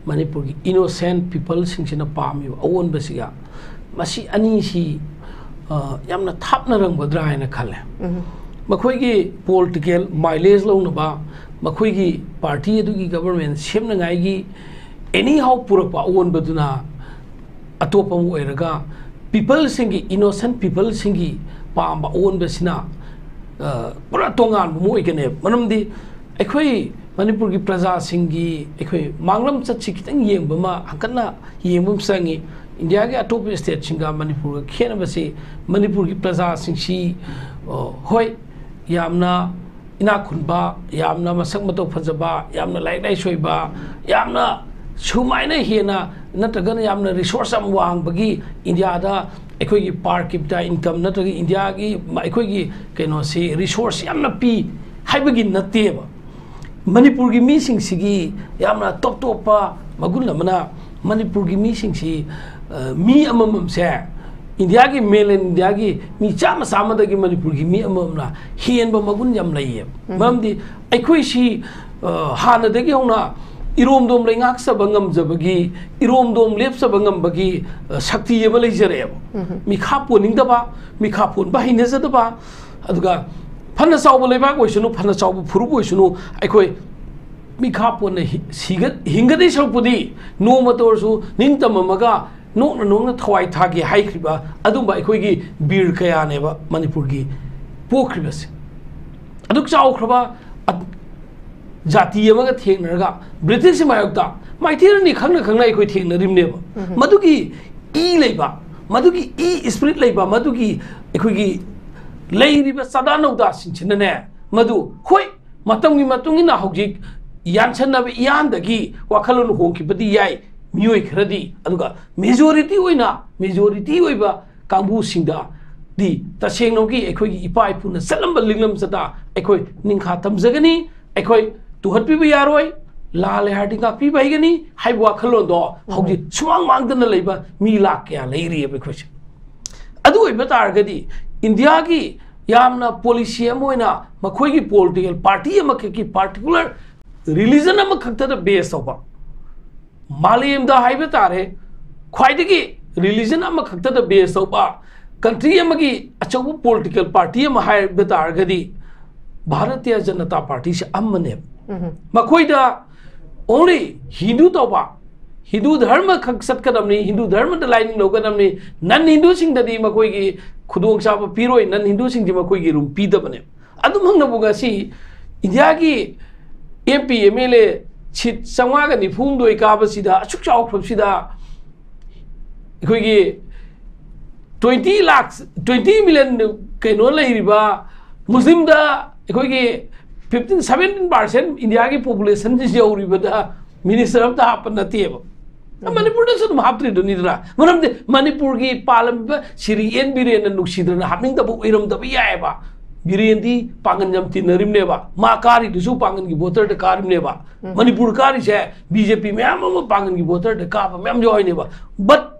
ꯃꯅꯤꯄꯨꯔꯒꯤ ꯏꯅꯣꯁꯦꯟ ꯄꯤꯄꯜꯁꯤꯡꯁꯤꯅ ꯄꯥꯝꯃꯤꯕ ꯑꯑꯣꯟꯕꯁꯤꯒ, ꯃꯁꯤ ꯑꯅꯤꯁꯤ, ꯑ, ꯌꯥꯝꯅ ꯊꯥꯞꯅꯔꯝꯒꯗ꯭ꯔꯥ ꯍꯥꯏꯅ ꯈꯜꯂꯦ꯫ ꯃꯈꯣꯏꯒꯤ ꯄꯣꯂꯤꯇꯤꯀꯦꯜ ꯃꯥꯏꯂꯦꯖ ꯂꯧꯅꯕ, ꯃꯈꯣꯏꯒꯤ ꯄꯥꯔꯇꯤ ꯑꯗꯨꯒꯤ ꯒꯕꯔꯃꯦꯟ ꯁꯦꯝꯅꯉꯥꯏꯒꯤ ꯑꯦꯅꯤ ꯍꯥꯎ ꯄꯨꯔꯛꯄ ꯑꯑꯣꯟꯕꯗꯨꯅ ꯑꯇꯣꯞꯄ ꯑꯃ ꯑꯣꯏꯔꯒ, ꯄꯤꯄꯜꯁꯤꯡꯒꯤ, ꯏꯅꯣꯁꯦꯟ ꯄꯤꯄꯜꯁꯤꯡꯒꯤ ꯄꯥꯝꯕ ꯑꯑꯣꯟꯕꯁꯤꯅ, ꯑ, ꯄꯨꯔꯥ ꯇꯣꯉꯥꯟꯕ ꯑꯃ ꯑꯣꯏꯒꯅꯦꯕ꯫ ꯃꯔꯝꯗꯤ ꯑꯩꯈꯣꯏ ꯃꯅꯤꯄꯨꯔꯒꯤ ꯄ꯭ꯔꯖꯥꯁꯤꯡꯒꯤ ꯑꯩꯈꯣꯏ ꯃꯥꯡꯂꯝ ꯆꯠꯁꯤ ꯈꯤꯇꯪ ꯌꯦꯡꯕ ꯑꯃ, ꯍꯟꯀꯠꯅ ꯌꯦꯡꯕ ꯑꯃ ꯆꯪꯉꯤ꯫ ꯏꯟꯗꯤꯌꯥꯒꯤ ꯑꯇꯣꯞꯄ ꯁ꯭ꯇꯦꯠꯁꯤꯡꯒ ꯃꯅꯤꯄꯨꯔꯒ ꯈꯦꯠꯅꯕꯁꯤ, ꯃꯅꯤꯄꯨꯔꯒꯤ ꯄ꯭ꯔꯖꯥꯁꯤꯡꯁꯤ, ꯑ, ꯍꯣꯏ, ꯌꯥꯝꯅ ꯏꯅꯥꯛ ꯈꯨꯟꯕ, ꯌꯥꯝꯅ ꯃꯁꯛ ꯃꯇꯧ ꯐꯖꯕ, ꯌꯥꯝꯅ ꯂꯥꯏꯔꯤꯛ ꯂꯥꯏꯁꯨ ꯍꯩꯕ, ꯌꯥꯝꯅ ꯁꯨꯃꯥꯏꯅ ꯍꯦꯟꯅ ꯅꯠꯇ꯭ꯔꯒꯅ ꯌꯥꯝꯅ ꯔꯤꯁꯣꯔꯁ ꯌꯥꯝ ꯋꯥꯡꯕꯒꯤ ꯏꯟꯗꯤꯌꯥꯗ ꯑꯩꯈꯣꯏꯒꯤ per capita income ꯅꯠꯇ꯭ꯔꯒ ꯏꯟꯗꯤꯌꯥꯒꯤ ꯃ-, ꯑꯩꯈꯣꯏꯒꯤ ꯀꯩꯅꯣꯁꯤ ꯔꯤꯁꯣꯔꯁ ꯌꯥꯝꯅ ꯄꯤ ꯍꯥꯏꯕꯒꯤ ꯅꯠꯇꯦꯕ꯫ ꯃꯅꯤꯄꯨꯔꯒꯤ ꯃꯤꯁꯤꯡꯁꯤꯒꯤ ꯌꯥꯝꯅ ꯇꯣꯞ ꯇꯣꯞꯄ ꯃꯒꯨꯟ ꯑꯃꯅ, ꯃꯅꯤꯄꯨꯔꯒꯤ ꯃꯤꯁꯤꯡꯁꯤ, ꯑ, ꯃꯤ ꯑꯃꯃꯝꯁꯦ, ꯏꯟꯗꯤꯌꯥꯒꯤ, mainland ꯏꯟꯗꯤꯌꯥꯒꯤ ꯃꯤ ꯆꯥꯝꯃ ꯆꯥꯝꯃꯗꯒꯤ ꯃꯅꯤꯄꯨꯔꯒꯤ ꯃꯤ ꯑꯃꯃꯝꯅ ꯍꯦꯟꯕ ꯃꯒꯨꯟ ꯌꯥꯝ ꯂꯩꯌꯦꯕ꯫ ꯃꯔꯝꯗꯤ ꯑꯩꯈꯣꯏꯁꯤ, ꯑ, ꯍꯥꯟꯅꯗꯒꯤ ꯍꯧꯅ ꯏꯔꯣꯝꯗꯣꯝ ꯂꯩꯉꯥꯛꯆꯕ ꯉꯝꯖꯕꯒꯤ, ꯏꯔꯣꯝꯗꯣꯝ ꯂꯦꯞꯆꯕ ꯉꯝꯕꯒꯤ, ꯑ, ꯁꯛꯇꯤ ꯑꯃ ꯂꯩꯖꯔꯛꯑꯦꯕ꯫ ꯃꯤꯈꯥ ꯄꯣꯟꯅꯤꯡꯗꯕ, ꯃꯤꯈꯥ ꯄꯣꯟꯕ ꯍꯩꯅꯖꯗꯕ, ꯑꯗꯨꯒ ꯐꯅ ꯆꯥꯎꯕ ꯂꯩꯕꯥꯛ ꯑꯣꯏꯁꯅꯨ, ꯐꯅ ꯆꯥꯎꯕ ꯐꯨꯔꯨꯞ ꯑꯣꯏꯁꯅꯨ, ꯑꯩꯈꯣꯏ ꯃꯤꯈꯥ ꯄꯣꯟꯅ ꯍꯤ-, ꯁꯤꯒꯠ-, ꯍꯤꯡꯒꯗꯣꯏ ꯁꯔꯨꯛꯄꯨꯗꯤ ꯅꯣꯡꯃꯇ ꯑꯣꯏꯔꯁꯨ ꯅꯤꯡꯇꯝꯃꯝꯃꯒ ꯅꯣꯛꯅ ꯅꯣꯛꯅ ꯊꯋꯥꯏ ꯊꯥꯒꯦ ꯍꯥꯏꯈ꯭ꯔꯤꯕ ꯑꯗꯨꯝꯕ ꯑꯩꯈꯣꯏꯒꯤ ꯕꯤꯔ ꯀꯌꯥꯅꯦꯕ ꯃꯅꯤꯄꯨꯔꯒꯤ ꯄꯣꯛꯈ꯭ꯔꯤꯕꯁꯦ꯫ ꯑꯗꯨꯛ ꯆꯥꯎꯈ꯭ꯔꯕ ꯑ-, ꯖꯥꯇꯤ ꯑꯃꯒ ꯊꯦꯡꯅꯔꯒ ꯕ꯭ꯔꯤꯇꯤꯁꯀꯤ ꯃꯥꯌꯣꯛꯇ ꯃꯥꯏꯊꯤ ꯑꯅꯤ ꯈꯪꯅ ꯈꯪꯅ ꯑꯩꯈꯣꯏ ꯊꯦꯡꯅꯔꯤꯕꯅꯦꯕ꯫ ꯃꯗꯨꯒꯤ ꯏ ꯂꯩꯕ, ꯃꯗꯨꯒꯤ ꯏ ꯏꯁꯄꯤꯔꯤꯠ ꯂꯩꯕ, ꯃꯗꯨꯒꯤ ꯑꯩꯈꯣꯏꯒꯤ ꯂꯩꯔꯤꯕ ꯆꯥꯗꯥ ꯅꯧꯗꯥꯁꯤꯡꯁꯤꯅꯅꯦ, ꯃꯗꯨ ꯍꯣꯏ, ꯃꯇꯝꯒꯤ ꯃꯇꯨꯡ ꯏꯟꯅ ꯍꯧꯖꯤꯛ ꯌꯥꯟꯁꯟꯅꯕ ꯏꯌꯥꯟꯗꯒꯤ ꯋꯥꯈꯜꯂꯣꯟ ꯍꯣꯡꯈꯤꯕꯗꯤ ꯌꯥꯏ ꯃꯤꯑꯣꯏ ꯈꯔꯗꯤ, ꯑꯗꯨꯒ ꯃꯦꯖꯣꯔꯤꯇꯤ ꯑꯣꯏꯅ, ꯃꯦꯖꯣꯔꯤꯇꯤ ꯑꯣꯏꯕ ꯀꯥꯡꯕꯨꯁꯤꯡꯗꯗꯤ ꯇꯁꯦꯡꯅꯃꯛꯀꯤ ꯑꯩꯈꯣꯏꯒꯤ ꯏꯄꯥ ꯏꯄꯨꯅ ꯆꯠꯂꯝꯕ ꯂꯤꯡꯂꯝ ꯆꯠꯇ ꯑꯩꯈꯣꯏ ꯅꯤꯡꯈꯥ ꯇꯝꯖꯒꯅꯤ꯫ ꯑꯩꯈꯣꯏ ꯇꯨꯍꯠꯄꯤꯕ ꯌꯥꯔꯣꯏ, ꯂꯥꯜꯂꯦ ꯍꯥꯏꯔꯗꯤ ꯉꯥꯛꯄꯤꯕ ꯍꯩꯒꯅꯤ ꯍꯥꯏꯕ ꯋꯥꯈꯜꯂꯣꯟꯗꯣ ꯍꯧꯖꯤꯛ ꯁꯨꯃꯥꯡ ꯃꯥꯡꯗꯅ ꯂꯩꯕ ꯃꯤ ꯂꯥꯛ ꯀꯌꯥ ꯂꯩꯔꯤꯑꯕ ꯑꯩꯈꯣꯏꯁꯦ꯫ ꯑꯗꯨ ꯑꯣꯏꯕ ꯇꯥꯔꯒꯗꯤ ꯏꯟꯗꯤꯌꯥꯒꯤ ꯌꯥꯝꯅ ꯄꯣꯂꯤꯁꯤ ꯑꯃ ꯑꯣꯏꯅ ꯃꯈꯣꯏꯒꯤ ꯄꯣꯂꯤꯇꯤꯀꯦꯜ ꯄꯥꯔꯇꯤ ꯑꯃꯈꯛꯀꯤ ꯄꯥꯔꯇꯤꯀꯨꯂꯔ ꯔꯤꯂꯤꯖꯟ ꯑꯃꯈꯛꯇꯗ ꯕꯦꯁ ꯇꯧꯕ, ꯃꯥꯂꯦꯝꯗ ꯍꯥꯏꯕ ꯇꯥꯔꯦ, ꯈ꯭ꯋꯥꯏꯗꯒꯤ ꯔꯤꯂꯤꯖꯟ ꯑꯃꯈꯛꯇꯗ ꯕꯦꯁ ꯇꯧꯕ ꯀꯟꯇ꯭ꯔꯤ ꯑꯃꯒꯤ ꯑꯆꯧꯕ ꯄꯣꯂꯤꯇꯤꯀꯦꯜ ꯄꯥꯔꯇꯤ ꯑꯃ ꯍꯥꯏꯕ ꯇꯥꯔꯒꯗꯤ ꯚꯥꯔꯇꯤꯌ ꯖꯅꯇꯥ ꯄꯥꯔꯇꯤꯁꯦ ꯑꯃꯅꯦꯕ꯫ ꯃꯈꯣꯏꯗ ꯑꯣꯡꯂꯤ ꯍꯤꯟꯗꯨ ꯇꯧꯕ, ꯍꯤꯟꯗꯨ ꯙꯔꯃ ꯈꯛ ꯆꯠꯀꯗꯕꯅꯤ, ꯍꯤꯟꯗꯨ ꯙꯔꯃꯗ ꯂꯥꯏꯅꯤꯡ ꯂꯧꯒꯗꯕꯅꯤ, ꯅꯟ ꯍꯤꯟꯗꯨꯁꯤꯡꯗꯗꯤ ꯃꯈꯣꯏꯒꯤ ꯈꯨꯗꯣꯡꯆꯥꯕ ꯄꯤꯔꯣꯏ, ꯅꯟ ꯍꯤꯟꯗꯨꯁꯤꯡꯁꯤ ꯃꯈꯣꯏꯒꯤ ꯔꯨꯝ ꯄꯤꯗꯕꯅꯦꯕ꯫ ꯑꯗꯨꯝ ꯍꯪꯅꯕꯨ ꯉꯁꯤ ꯏꯟꯗꯤꯌꯥꯒꯤ M P M L A seat ꯆꯥꯝꯃꯉꯥꯒ ꯅꯤꯐꯨ ꯍꯨꯝꯗꯣꯏ ꯀꯥꯕꯁꯤꯗ ꯑꯁꯨꯛ ꯆꯥꯎꯈ꯭ꯔꯕꯁꯤꯗ ꯑꯩꯈꯣꯏꯒꯤ ꯇ꯭ꯋꯦꯟꯇꯤ ꯂꯥꯛ, ꯇ꯭ꯋꯦꯟꯇꯤ ꯃꯤꯂꯤꯌꯟ ꯀꯩꯅꯣ ꯂꯩꯔꯤꯕ ꯃꯨꯁꯂꯤꯝꯗ ꯑꯩꯈꯣꯏꯒꯤ ꯐꯤꯐꯇꯤꯟ ꯁꯚꯦꯟꯇꯤꯟ ꯄꯥꯔꯁꯦꯟ ꯏꯟꯗꯤꯌꯥꯒꯤ ꯄꯣꯄꯨꯂꯦꯁꯟꯁꯤ ꯌꯧꯔꯤꯕꯗ ꯃꯤꯅꯤꯁꯇꯔ ꯑꯝꯇ ꯍꯥꯞꯄ ꯅꯠꯇꯦꯕ꯫ ꯃꯅꯤꯄꯨꯔꯗꯁꯨ ꯑꯗꯨꯝ ꯍꯥꯞꯇ꯭ꯔꯤꯗꯨꯅꯤꯗꯅ꯫ ꯃꯔꯝꯗꯤ ꯃꯅꯤꯄꯨꯔꯒꯤ ꯄꯥꯜꯂꯝꯃꯤꯕ ꯁꯤꯔꯤ ꯑꯦꯟ ꯕꯤꯔꯦꯟꯅ ꯅꯨꯡꯁꯤꯗꯅ ꯍꯥꯞꯅꯤꯡꯗꯕ ꯑꯣꯏꯔꯝꯗꯕ ꯌꯥꯏꯑꯕ꯫ ꯕꯤꯔꯦꯟꯗꯤ ꯄꯥꯡꯒꯟ ꯌꯥꯝ ꯇꯤꯟꯅꯔꯤꯕꯅꯦꯕ꯫ ꯃꯥ ꯀꯥꯔꯤꯗꯨꯁꯨ ꯄꯥꯡꯒꯟꯒꯤ ꯚꯣꯇꯔꯗ ꯀꯥꯔꯤꯕꯅꯦꯕ꯫ ꯃꯅꯤꯄꯨꯔ ꯀꯥꯔꯤꯁꯦ ꯕꯤ ꯖꯦ ꯄꯤ ꯃꯌꯥꯝ ꯑꯃ ꯄꯥꯡꯒꯟꯒꯤ ꯚꯣꯇꯔꯗ ꯀꯥꯕ ꯃꯌꯥꯝ ꯌꯥꯎꯔꯤꯅꯦꯕ꯫ ꯕꯠ